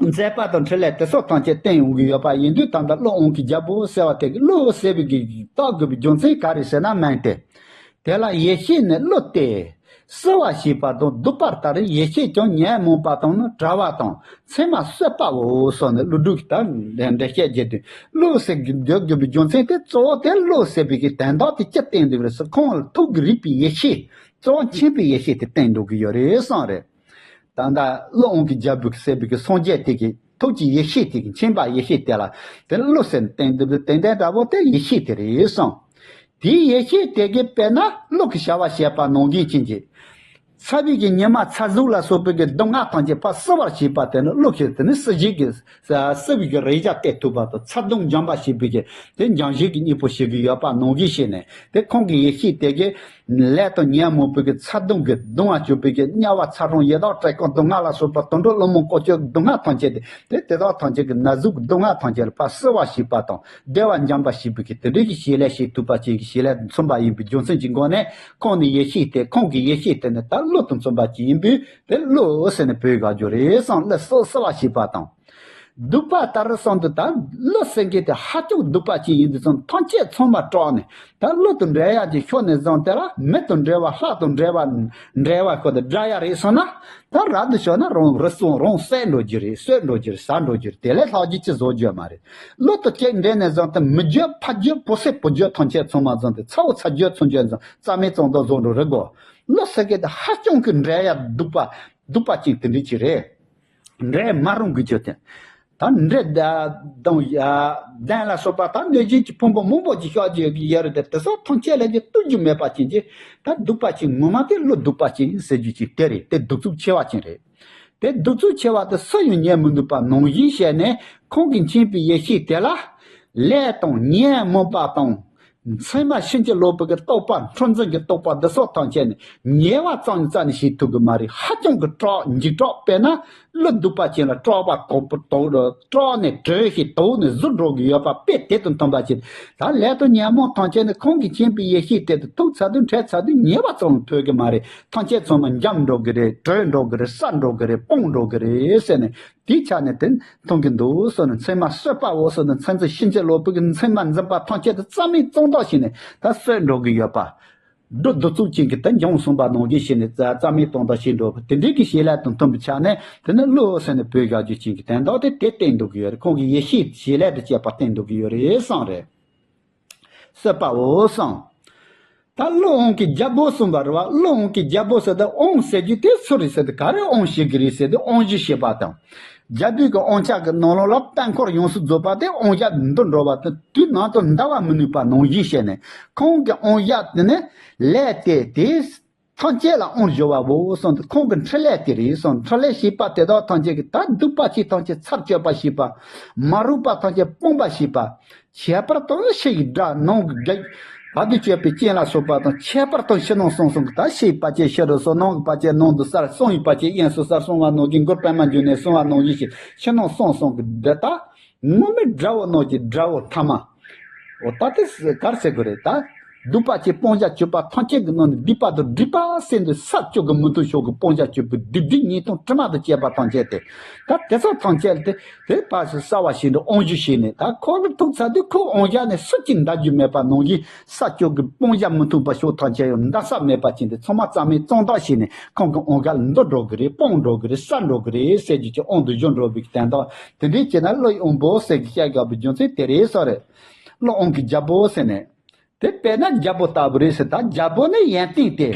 མཛད་པ་དང་འཕྲིན་ལས་དེ་སོགས་ཐམས་ཅད་བསྟན་ཡོང་གི་ཡོད་པ་ཡིན་དུས། ད་ལྟ་བློ་དབང་གི་རྒྱལ་པོ་ཟེར་བ་དེ་གི་བློ་ཟེར་བའི་གི་བཏགས་དགོས་པའི་རྒྱུ་མཚན་ག་རེ་ཟེར་ན། མིང་དེ། དེ་ལ་ཡེ་ཤེས་ནི་བློ་སྟེ། བསུ་བ་བྱེད་པ་དང་བསྡུ་བ་ལྟར། ཡེ་ཤེས་ཀྱང་ཉོན་མོངས་པ་དང་ནི་བྲལ་བ་དང་། མཚན་མ་གསོད་པའོ་གསུངས་ནས། བློ་སྒྲོ་གི་ད་འགྲེལ་བཤད་བརྒྱབ་དུས། བློ་ཟེར་གི་འདོད་དགོས་པའི་རྒྱུ་མཚན་དེ་གཙོ་བོ་དེ་བློ་ཟེར་བའི་གི་དོན་དག་དེ་ཅི་བསྟན་འདུག་རེད་ཟེར། ཁོང་ལ་ཐུགས་ཀྱི་རིག་པའི་ཡེ་ཤེས། གཙོ་བོ་མཁྱེན་པའི་ཡེ་ཤེས་དེ་བསྟན་འགྲོ་གི་ཡོད་རེད་གསུངས་རེད། ད་ལྟ་བློ་དབང་གི་རྒྱལ་པོ་ཟེར་བའི་གི་སངས་རྒྱས་དེ་གི་ཐུགས་ཀྱི་ཡེ་ཤེས་དེ་གི་མཁྱེན་པ་ཡེ་ཤེས་དེ་ལ་དེ་བློ་ཟེར་ནས་བསྟན་འདུག་པས། དེ་འདྲ་འདྲ་པོ་དེ་ཡེ་ཤེས་དེ་རེད་གསུངས། དེའི་ཡེ་ཤེས་དེ་གི་དཔེར་ན་གློག་གི་བྱ་བ་བྱེད་པ་ནང་བཞིན་ཅན་གྱི། ཚ་བའི་གི་ཉི་མ་ཚ་ཟུག་ལ་སོགས་པའི་གི་སྡུག་བསྔལ་ཐམས་ཅད་ཕར་བསུ་བར་བྱེད་པ་དེ་ནི་གློག་ཁྱེར་དེ་ནི་བསུ་བྱེད་ཀྱི། བསུ་བའི་གི་རེག་བྱ་སྟེར་ཐུབ་པ་དང་། ཚ་གདུང་འཇམ་པ་བྱེད་པའི་གི་དེ་འཇམ་བྱེད་ཀྱི་གཉེན་པོ་བྱེད་ཀྱི་ཡོད་པ་ནང་བཞིན་བྱས་ནས། དེ་ཁོང་གི་ཡེ་ཤེས་དེ་གི་ལས་དང་ཉོན་མོངས་པའི་གི་ཚ་གདུང་གི་གདུང་བ་གྱུར་པའི་གི་དམྱལ་བ་ཚ་གྲང་ཡི་དྭགས་བཀྲེས་སྐོམ་སྡུག་བསྔལ་ལ་སོགས་པ་དུད་འགྲོ་ཀླུ་དམག་ཀོ་ཅོ་སྡུག་བསྔལ་ཐམས་ཅད་དེ། དེ་དེ་དག་ཐམས་ཅད་ཀྱི་ན་ཟུག་སྡུག་བསྔལ་ཐམས་ཅད་ལ་ཕར་བསུ་བ་བྱེད་པ་དང་བདེ་བ་འཇམ་པ་བྱེད་པའི་གི་དེ་འདྲའི་གི་བྱེད་ལས་བྱེད་ཐུབ་པ་ཅན་གྱི་བྱེད་ལས་མཚོན་པ་ཡིན་པའི་རྒྱུ་མཚན་གྱི་སྒོ་ནས། ཁོང་ནི་ཡེ་ཤེས་དེ། ཁོང་གི་ཡེ་ཤེས་དེ་ནི་ད་བློ་དང་མཚུངས་པ་ཅིག་ཡིན་པས། དེ་བློ་ཟེར་ནས་བོས་དགོས་རྒྱུ་རེད་གསུངས། བློ་བསུ་བསུ་བ་བྱེད་པ་དང་། བསྡུ་བ་ལྟར་གསུངས་འདུག་ད་བློ་ཟེར་མཁན་དེ་ཧ་ཅང་གདུག་པ་ཅན་ཡིན་དུས་ཙང་། ཐམས་ཅད་ཚང་མ་དཀྲོགས་ནས། ད་བློ་དང་འབྲེལ་ཡག་གི་ཕྱོགས་ནས་བཟུང་སྟེ་ལ། མི་དང་འབྲེལ་བ། ལྷ་དང་འབྲེལ་བ། འབྲེལ་བ་ཁོ་དེ་བསྒྲལ་ཡག་རེད་སོང་ན། ད་རབ་ཏུ་བྱུང་ན་རང་རུལ་སུངས། རང་བསད་འགྲོ་རྒྱུ་རེད། གསོད་འགྲོ་རྒྱུ་རེད། ཟ་འགྲོ་རྒྱུ་རེད། དེ་ལས་ལྷག་རྒྱུ་ཅི་བཟོ་རྒྱུ་མ་རེད། བློ་དང་གཅིག་འདྲེས་ནས་བཟུང་སྟེ་མི་རྒྱུད་ཕ་རྒྱུད་བུ་སྲིད་བུ་རྒྱུད་ཐམས་ཅད་ཚང་མ་བཟུང་སྟེ། ཚ་བོ་ཚ་རྒྱུད་ཚང་རྒྱུད་བཟུང་རྩ་མེད་གཙང་དག་བཟོ་འགྲོ་རེད་གོ། བློ་ཟེར་མཁན་དེ་ཧ་ཅང་གི་འབྲེལ་ཡག་གདུག་པ། གདུག་པ་ཅན་དེ་འདྲ་ཅིག་རེད། འབྲལ་མ་རུང་གི་ཆོས་དེ། ད་འབྲས་དང་། ཡ། གདན་ལ་སོགས་པ་ད་གནོད་སྦྱིན་གྱི་ཕུང་པོ་མང་པོ་ཅིག་བཞག་རྒྱུ་ཡོད་རེད་དེ། དེ་སོགས་ཐམས་ཅད་ལ་ཀྱང་བཏུལ་རྒྱུ་མེད་པ་ཅན་གྱི། ད་གདུག་པ་ཅན་ངོ་མ་དེ་བློ་གདུག་པ་ཅན་ཟེར་རྒྱུ་ཅིག་དེ་རེད། དེ་གདུག་རྩུབ་ཆེ་བ་ཅན་རེད། དེ་གདུག་རྩུབ་ཆེ་བ་དེ་སུ་ཡང་ཉན་མི་ནུས་པ་ནང་བཞིན་བྱས་ནས། ཁོང་གི་མཁྱེན་པའི་ཡེ་ཤེས་དེ་ལ་ལས་དང་ཉོན་མོངས་པ་དང་། མཚན་མ་ཕྱིན་ཅི་ལོག་པའི་གི་རྟོག་པ། འཁྲུལ་འཛིན་གྱི་རྟོག་པ་འདི་སོགས་ཐམས་ཅད་ནི་ཉེ་བ་ཙམ་ཙམ་ནས་ཤེས་ཐུབ་གི་མ་རེད། ཧ་ཅང་གི་སྐྲག། འཇིགས་སྐྲག། དཔེར་ན་བློ་གདུག་པ་ཅན་ལ་སྐྲག་པ་དོག་པོ་དོག་སྐྲག་ནས་གྲོལ་ཞིང་དོག་ནས་གཟུར་འགྲོ་གི་ཡོད་པ་དཔེ་དེ་དང་མཐུན་པ་ཅིག་ད་ལས་དང་ཉོན་མོངས་ཐམས་ཅད་ནི་ཁོང་གི་མཁྱེན་པའི་ཡེ་ཤེས་དེ་དང་ཐུག་ཚར་དུས་འཕྲད་ཚར་དུས་ཉེ་བ་ཙམ་ལ་ཐོས་གི་མ་རེད། ཐམས་ཅད་ཚང་མ་འཇམ་འགྲོ་གི་རེད། གྲོལ་འགྲོ་གི་རེད། བསལ་འགྲོ་གི་རེད། སྤངས་འགྲོ་གི་རེད་ཟེར་ནས། དེའི་ཆ་ནས་དེ་མཐོང་གི་འདུག་གསུངས་ནས། མཚན་མ་གསོད་པའོ་གསུངས་ནས། མཚན་རྩི་ཕྱིན་ཅི་ལོག་པའི་གི་མཚན་མ་འཛིན་པ་ཐམས་ཅད་དེ་རྩ་མེད་གཙང་དག་བྱས་ནས་ད་གསོད་འགྲོ་གི་ཡོད་པ། སྒྲོ་གདུག་རྩུབ་ཅན་གྱི་དེ་འཇོམས་གསུངས་པ་ནང་བཞིན་བྱས་ནས་རྩ་མེད་གཏོང་དག་བྱེད་འགྲོ་བ། དེ་འདྲའི་གི་བྱེད་ལས་དང་མཐུན་པའི་ཆ་ནས། དེ་ནི་བློ་ཟེར་ནས་བོས་དགོས་རྒྱུ་ཅན་གྱི་དོན་དག་དེ་དེ་བསྟན་འདུག་གི་ཡོད་རེད། ཁོང་གི་ཡེ་ཤེས་བྱེད་ལས་དང་བཅས་པ་བསྟན་འདུག་གི་ཡོད་རེད་གསུངས་རེད། གསོད་པའོ་གསུངས། ད་བློ་དབང་གི་རྒྱལ་པོ་གསུངས་པ་རེད་བ། བློ་དབང་གི་རྒྱལ་པོ་ཟེར་ཏེ། དབང་ཟེར་རྒྱུ་དེ་སུ་རེད་ཟེར་ཏེ། ག་རེ་དབང་བྱེད་ཀྱི་རེད་ཟེར་ཏེ། དབང་བཞི་བྱེད་པ་དང་། རྒྱལ་པོའི་གི་དབང་ཆ་གི་ནང་ལོགས་ལ་དཔལ་འཁོར་ཡོངས་སུ་རྫོགས་པ་དེ་དབང་ཞྭ་འདུ་འགྲོ་བ་དེ་དུས་ནང་དུ་འདའ་བ་མི་ནུས་པ་ནང་བཞིན་བྱས་ནས། ཁོང་གི་དབང་ཞྭ་དེ་ནི་ལས་དེ་དེ་ཐམས་ཅད་ལ་དབང་བསྒྱུར་བའོ་གསུངས་ཏེ། ཁོང་གི་འཕྲིན་ལས་དེ་རེད་གསུངས། འཕྲིན་ལས་བྱེད་པ་དེ་དག་ཐམས་ཅད་ཀྱི་ད་གདུག་པ་ཅན་ཐམས་ཅད་ཚར་གཅོད་པ་བྱེད་པ། མ་རུངས་པ་ཐམས་ཅད་སྤོང་བ་བྱེད་པ། ཁྱད་པར་དུ་ཕྱི་ཡི་དགྲ། ནང་གི་དགྲ། བར་དུ་གཅོད་པའི་རྐྱེན་ལ་སོགས་པ་དང་། ཁྱད་པར་དུ་ཕྱི་ནང་གསང་གསུམ་གྱི། ད་ཕྱི་ཡི་བར་ཆད་ཕྱི་རུ་སོལ། ནང་གི་བར་ཆད་ནང་དུ་བསལ། གསང་བའི་བར་ཆད་དབྱིངས་སུ་བསལ་གསུང་བ་ནང་བཞིན། མགུར་པདྨ་འབྱུང་གནས་གསུང་བ་ནང་བཞིན་བྱས། ཕྱི་ནང་གསང་གསུམ་གྱི་འདི་ད་དངོས་མེད་དགྲ་བོ་ནང་གི་དགྲ་བོ་ཐ་མ། འོ་ད་དེ་ག་རེ་ཟེར་དགོས་རེད་ད། སྡིག་པ་ཅན་སྤོང་བྱ་སྤྱོད་པ་ཐམས་ཅད་ཀྱི་ནང་ནས་སྡིག་པ་དང་སྒྲིབ་པ་སེལ་འདོད་ས་བཅུ་གི་མུ་མཐུད་ཕྱོགས་ཀྱི་སྤོང་བྱ་སྤྱོད་པའི་སྡིག་སྒྲིབ་ཉེས་ལྟུང་དྲི་མ་དང་བཅས་པ་ཐམས་ཅད་དེ། ད་དེ་ཚོ་ཐམས་ཅད་དེ་དེ་བར་དུ་གསལ་བ་ཞིག་འདི་དབང་བསྒྱུར་བྱས་ནས། ད་ཁོ་ལ་ཐུག་ཚར་དུས་ཁོའི་དབང་ཞྭ་ནས་སུ་གཅིག་འདའ་རྒྱུ་མེད་པ་ནང་བཞིན། ས་བཅུ་གི་སྤོང་བྱ་མི་མཐུན་པ་ཕྱོགས་ཐམས་ཅད་ཡང་འདའ་ས་མེད་པ་ཅན་དེ་ཚང་མ་རྩ་མེད་གཙང་དག་བྱས་ནས། ཁོང་གི་དབང་ཞྭ་ལ་འདུ་འགྲོ་གི་རེད། སྤོང་འགྲོ་གི་རེད། བསད་འགྲོ་གི་རེད་ཟེར་རྒྱུ་ཀྱི་དབང་དུ་བསྒྱུར་འགྲོ་བའི་དོན་དག་དེ་འདྲའི་བྱས་ན། ཀླུ་དབང་པོ་ཟེར་གི་བཤད་དགོས་པའི་རྒྱུ་མཚན་དེ་རེད་ཟེར་རེད། ཀླུ་དབང་གི་རྒྱལ་པོ་ཟེར་ནས། དེ་དཔེར་ན་རྒྱལ་པོ་ལྟ་བུ་རེད་ཟེར། ད་རྒྱལ་པོ་ནི་ཡོན་ཏན་དེ།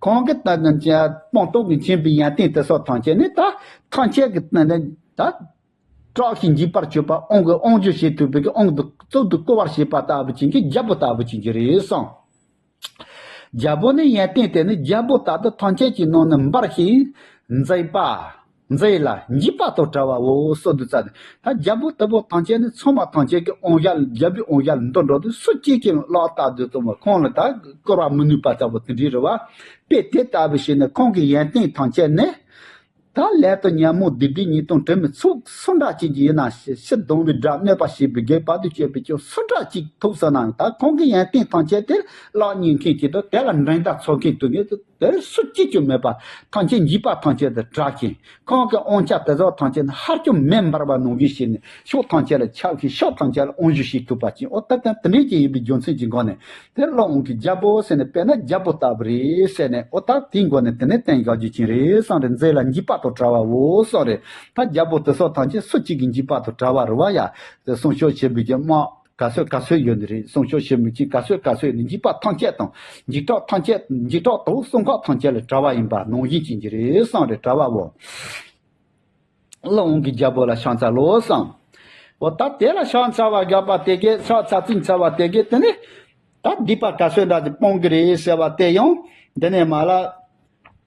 ཁོང་གི་ད་ནི་སྤངས་རྟོགས་ཀྱི་མཁྱེན་པའི་ཡོན་ཏན་དེ་སོགས་ཐམས་ཅད་ནི། ད་ཐམས་ཅད་ཀྱི་ད་ནི་ད་དྲག་ཞིང་འཇིགས་པར་བྱེད་པ། དབང་གི་དབང་བསྒྱུར་བྱེད་ཐུབ་པའི་གི་དབང་དུ་གཙུག་ཏུ་བཀུར་བར་བྱེད་པ་ལྟ་བུ་ཅན་གྱི་རྒྱལ་པོ་ལྟ་བུ་ཅན་གྱི་རེད་གསུངས། རྒྱལ་པོ་ནི་ཡོན་ཏན་དེ་ནི་རྒྱལ་པོ་ལྟར་དུ་ཐམས་ཅད་ཀྱི་ནང་ནས་འབར་ཞིང་མཛེས་པ། མཛེས་ལ་འཇིགས་པ་དང་བྲལ་བའོ་གསུངས་འདུག་ཙང་། ད་རྒྱལ་པོ་ལྟ་བུ་ཐམས་ཅད་ནི་ཚང་མ་ཐམས་ཅད་ཀྱི་དབང་ཞྭ། རྒྱལ་པོའི་དབང་ཞྭ་ལ་འདུ་འགྲོ་དུས། སུ་གཅིག་གིས་ལག་བསྟར་དུས་ཙམ་པ་ཁོང་ལ་ད་བཀུར་བ་མི་ནུས་པ་ལྟ་བུ་དེ་འདྲའི་རེད་བ། དཔེ་དེ་ལྟ་བུ་ཞིག་ནི་ཁོང་གི་ཡོན་ཏན་ཐམས་ཅད་ནི། ད་ལས་དང་ཉོན་མོངས་སྡིག་སྒྲིབ་ཉེས་ལྟུང་དྲི་མའི་ཚོགས་སུ་འདྲ་ཅན་གྱི་ཡིན་ན། ཕྱིར་ཕྱིར་ལྡང་བའི་དགྲ་གནོད་པ་བྱེད་པའི་གེགས་བར་དུ་གཅོད་པའི་ཆོས་སུ་འདྲ་ཅིག་ཐོབ་སོང་ན། ད་ཁོང་གི་ཡོན་ཏན་ཐམས་ཅད་དེ་ལག་གཉིས་མཁན་གྱི་དང་། དེ་ལ་འགྲན་ཟླ་ཚོགས་མཁན་དུ་ངེས་དུ། དེར་སུ་གཅིག་ཀྱང་མེད་པ། ཐམས་ཅད་འཇིགས་པ་ཐམས་ཅད་དུ་བྲལ་ཞིང་། ཁོང་གི་དབང་ཆ་དེ་ཚོ་ཐམས་ཅད་ནི་ཧ་ཅང་མེ་འབར་བ་ནང་བཞིན་བྱས་ནས། ཕྱོགས་ཐམས་ཅད་ལ་ཁྱབ་ཞིང་། ཕྱོགས་ཐམས་ཅད་ལ་དབང་བསྒྱུར་བྱེད་ཐུབ་པ་ཅན། འོ་ད་ལྟ་དེ་འདྲའི་ཅིག་ཡིན་པའི་རྒྱུ་མཚན་གྱི་སྒོ་ནས། དེ་ཀླུ་དབང་གི་རྒྱལ་པོ་ཟེར་ནས། དཔེར་ན་རྒྱལ་པོ་ལྟ་བུ་རེད་ཟེར་ནས། འོ་ད་དེའི་སྒོ་ནས་དེ་ནས་བསྟན་དགོས་རྒྱུ་ཅན་རེད་གསུངས་རེད། མཛེས་ལ་འཇིགས་པ་དང་བྲལ་བའོ་གསུངས་རེད། ད་རྒྱལ་པོ་དེ་ཚོ་ཐམས་ཅད་སུ་གཅིག་གིས་འཇིགས་པ་དང་བྲལ་བ་རེད་བ་ཡ། དེ་སྲུང་སྐྱོབ་བྱེད་པའི་གི་དམག་ག་ཚོད་ག་ཚོད་ཡོད་ནི་རེད། སྲུང་སྐྱོབ་བྱེད་མི་གཅིག་ག་ཚོད་ག་ཚོད་ནི། འཇིགས་པ་ཐམས་ཅད་དང་། འཇིགས་སྐྲག་ཐམས་ཅད། འཇིགས་སྐྲག་དང་སྲུང་སྐྱོབ་ཐམས་ཅད་ལས་བྲལ་བ་ཡིན་པ་ནང་བཞིན་ཅན་གྱི་རེད་གསུངས་རེད། བྲལ་བའོ། ཀླུ་དབང་གི་རྒྱལ་པོ་ལ་ཕྱག་འཚལ་ལོ་གསུངས། འོ་ད་དེ་ལ་ཕྱག་འཚལ་བ་དགག་པ་དེ་གས། ཕྱག་འཚལ་ཚིག་འཚལ་བ་དེ་གས་དེ་ནི། ད་སྡིག་པ་ག་ཚོད་འདྲ་ཅིག་སྤོང་གི་རེད་ཟེར་བ་དེ་ཡང་འདི་ནས་མར་ལ།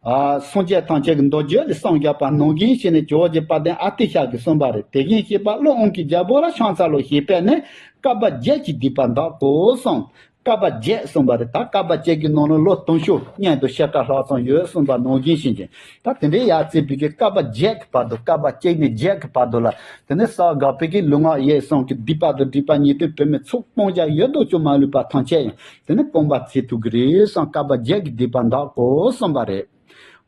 ཨ། སངས་རྒྱས་ཐམས་ཅད་ཀྱི་མདོ་རྒྱུད་ལས་གསུངས་བཞག་པ་ནང་བཞིན་བྱས་ནས། ཇོ་བོ་རྗེ་དཔལ་ལྡན་ཨ་ཏི་ཤ་གིས་གསུངས་པ་རེད། དེ་བཞིན་གཤེགས་པ་ཀླུ་དབང་གི་རྒྱལ་པོ་ལ་ཕྱག་འཚལ་ལོ་ཞེས་པས་ནི། བསྐལ་པ་བརྒྱད་ཀྱི་སྡིག་པ་འདག་གོ་གསུངས། བསྐལ་པ་བརྒྱད་གསུངས་པ་རེད། ད་བསྐལ་པ་བརྒྱད་ཀྱི་ནང་ལ་ལོ་དུང་ཕྱུར་གཉིས་དང་ཕྱེད་ཀ་ལྷག་ཙམ་ཡོད་གསུངས་པ་ནང་བཞིན་བྱས་ཀྱི། ད་དེ་འདྲའི་ཡར་བརྩིས་པའི་གི་བསྐལ་པ་བརྒྱད་ཀྱི་བར་དུ། བསྐལ་པ་གཅིག་ནས་བརྒྱད་ཀྱི་བར་དུ་ལ། དེ་ནས་གསང་སྔགས་པའི་གི་ལུས་ངག་ཡིད་གསུམ་གྱི་སྡིག་པ་དང་སྒྲིབ་པ་ཉེས་ལྟུང་དྲི་མའི་ཚོགས་སྤོང་བྱ་ཡོད་དོ་ཅོག་མ་ལུས་པ་ཐམས་ཅད་ཡང་དེ་ནས་སྤོང་བར་བྱེད་ཐུབ་ཀྱི་རེད་གསུངས། བསྐལ་པ་བརྒྱད་ཀྱི་སྡིག་པ་འདག་གོ་གསུངས་པ་རེད།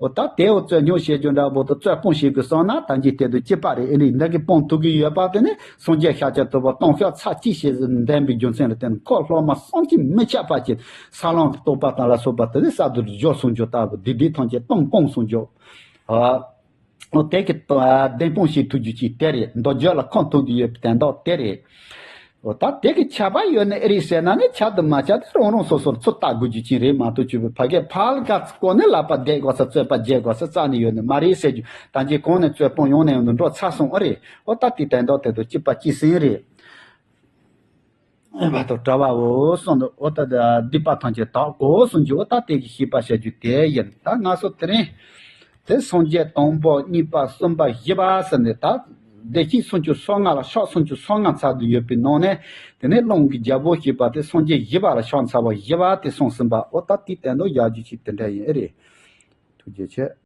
འོ་ད་དེ་འོ་རྩོད་སྙོམས་བྱེད་རྒྱུ་འདྲ་པོ་དང་རྩོད་སྤོང་བྱེད་དགོས་བསམ་ན། ད་འདི་དེ་དང་གཅིག་པ་རེད། ཨེ་ནི་འདི་གི་སྤོང་ཐུབ་ཀྱི་ཡོད་པ་དེ་ནི་སངས་རྒྱས་ཤཱཀྱ་ཐུབ་པ་སྟོང་ཕྲག་ཚེ་གཅིག་བྱས་ཟིན་ལྡན་པའི་རྒྱུ་མཚན་ལ་བརྟེན། ཁོ་སློབ་མ་བསམ་གྱིས་མི་ཁྱབ་པ་ཅིག་ས་ལམ་གྱི་རྟོགས་པ་དང་ལ་སོགས་པ་དེ་ནི་གསར་དུ་སྦྱོར་སོང་རྒྱུ་ལྟ་བུ། སྡིག་སྒྲིབ་ཐམས་ཅད་སྟོང་སྤངས་སོང་རྒྱུ། ཨ། འོ་དེ་གི་བདེན་དཔང་བྱེད་ཐུབ་རྒྱུ་ཅིག་དེ་རེད། མདོ་རྒྱུད་ལ་ཁུངས་ཐུབ་ཀྱི་ཡོད་པའི་དོན་དག་དེ་རེད། འོ་ད་དེ་གི་ཁྱབ་པ་ཡོད་ནི་ཨེ་རེད་ཟེར་ན་ནི། ཁྱབ་དང་མ་ཁྱབ་དེ་རང་རང་སོ་སོར་ཚུར་ལྟ་དགོས་རྒྱུ་ཅིག་རེད་མ་གཏོགས། ཆོས་པའི་ཕ་གིར་ཕར་ལ་ག་ཚོད་གོ་ནས་ལག་པ་བརྡེག་དགོས་ས། རྩོད་པ་རྒྱག་དགོས་ས་རྩ་ནས་ཡོད་ནི་མ་རེད་ཟེར་རྒྱུ། ད་ཅི་གོང་ནས་རྩོད་སྤོང་ཡོང་ནས་ཡོང་དུ་འགྲོ་ཚར་སོང་ཨེ་རེད། འོ་ད་དེ་དོན་དག་དེ་དང་གཅིག་པ་གཅིག་ཟིན་རེད། ཨེ་བ་དང་བྲལ་བའོ་གསུངས་འདུག་འོ་ད་སྡིག་པ་ཐམས་ཅད་དག་གོ་གསུངས་རྒྱུ། འོ་ད་དེ་གི་ཤེས་པ་བྱ་རྒྱུ་དེ་ཡིན། ད་ང་ཚོ་དེ་རིང་དེ་སངས་རྒྱས་དང་པོ། གཉིས་པ། གསུམ་པ། བཞི་པ་ཟེར་ནས། ད་བདེ་གཤེགས་སུམ་ཅུ་སོ་ལྔ་ལ་ཕྱག་སུམ་ཅུ་སོ་ལྔ་འཚལ་དུ་ཡོད་པའི་ནང་ནས། དེ་ནས་ཀླུ་དབང་གི་རྒྱལ་པོ་ཞེས་པ་དེ་སངས་རྒྱས་བཞི་པ་ལ་ཕྱག་འཚལ་བ་བཞི་པ་དེ་གསུངས་ཟིན་པ། འོ་ད་དེའི་དོན་དུ་ཡག་རྒྱུ་ཞིག་དེ་འདྲ་ཡིན་ཨེ་རེད། ཐུགས་རྗེ་ཆེ།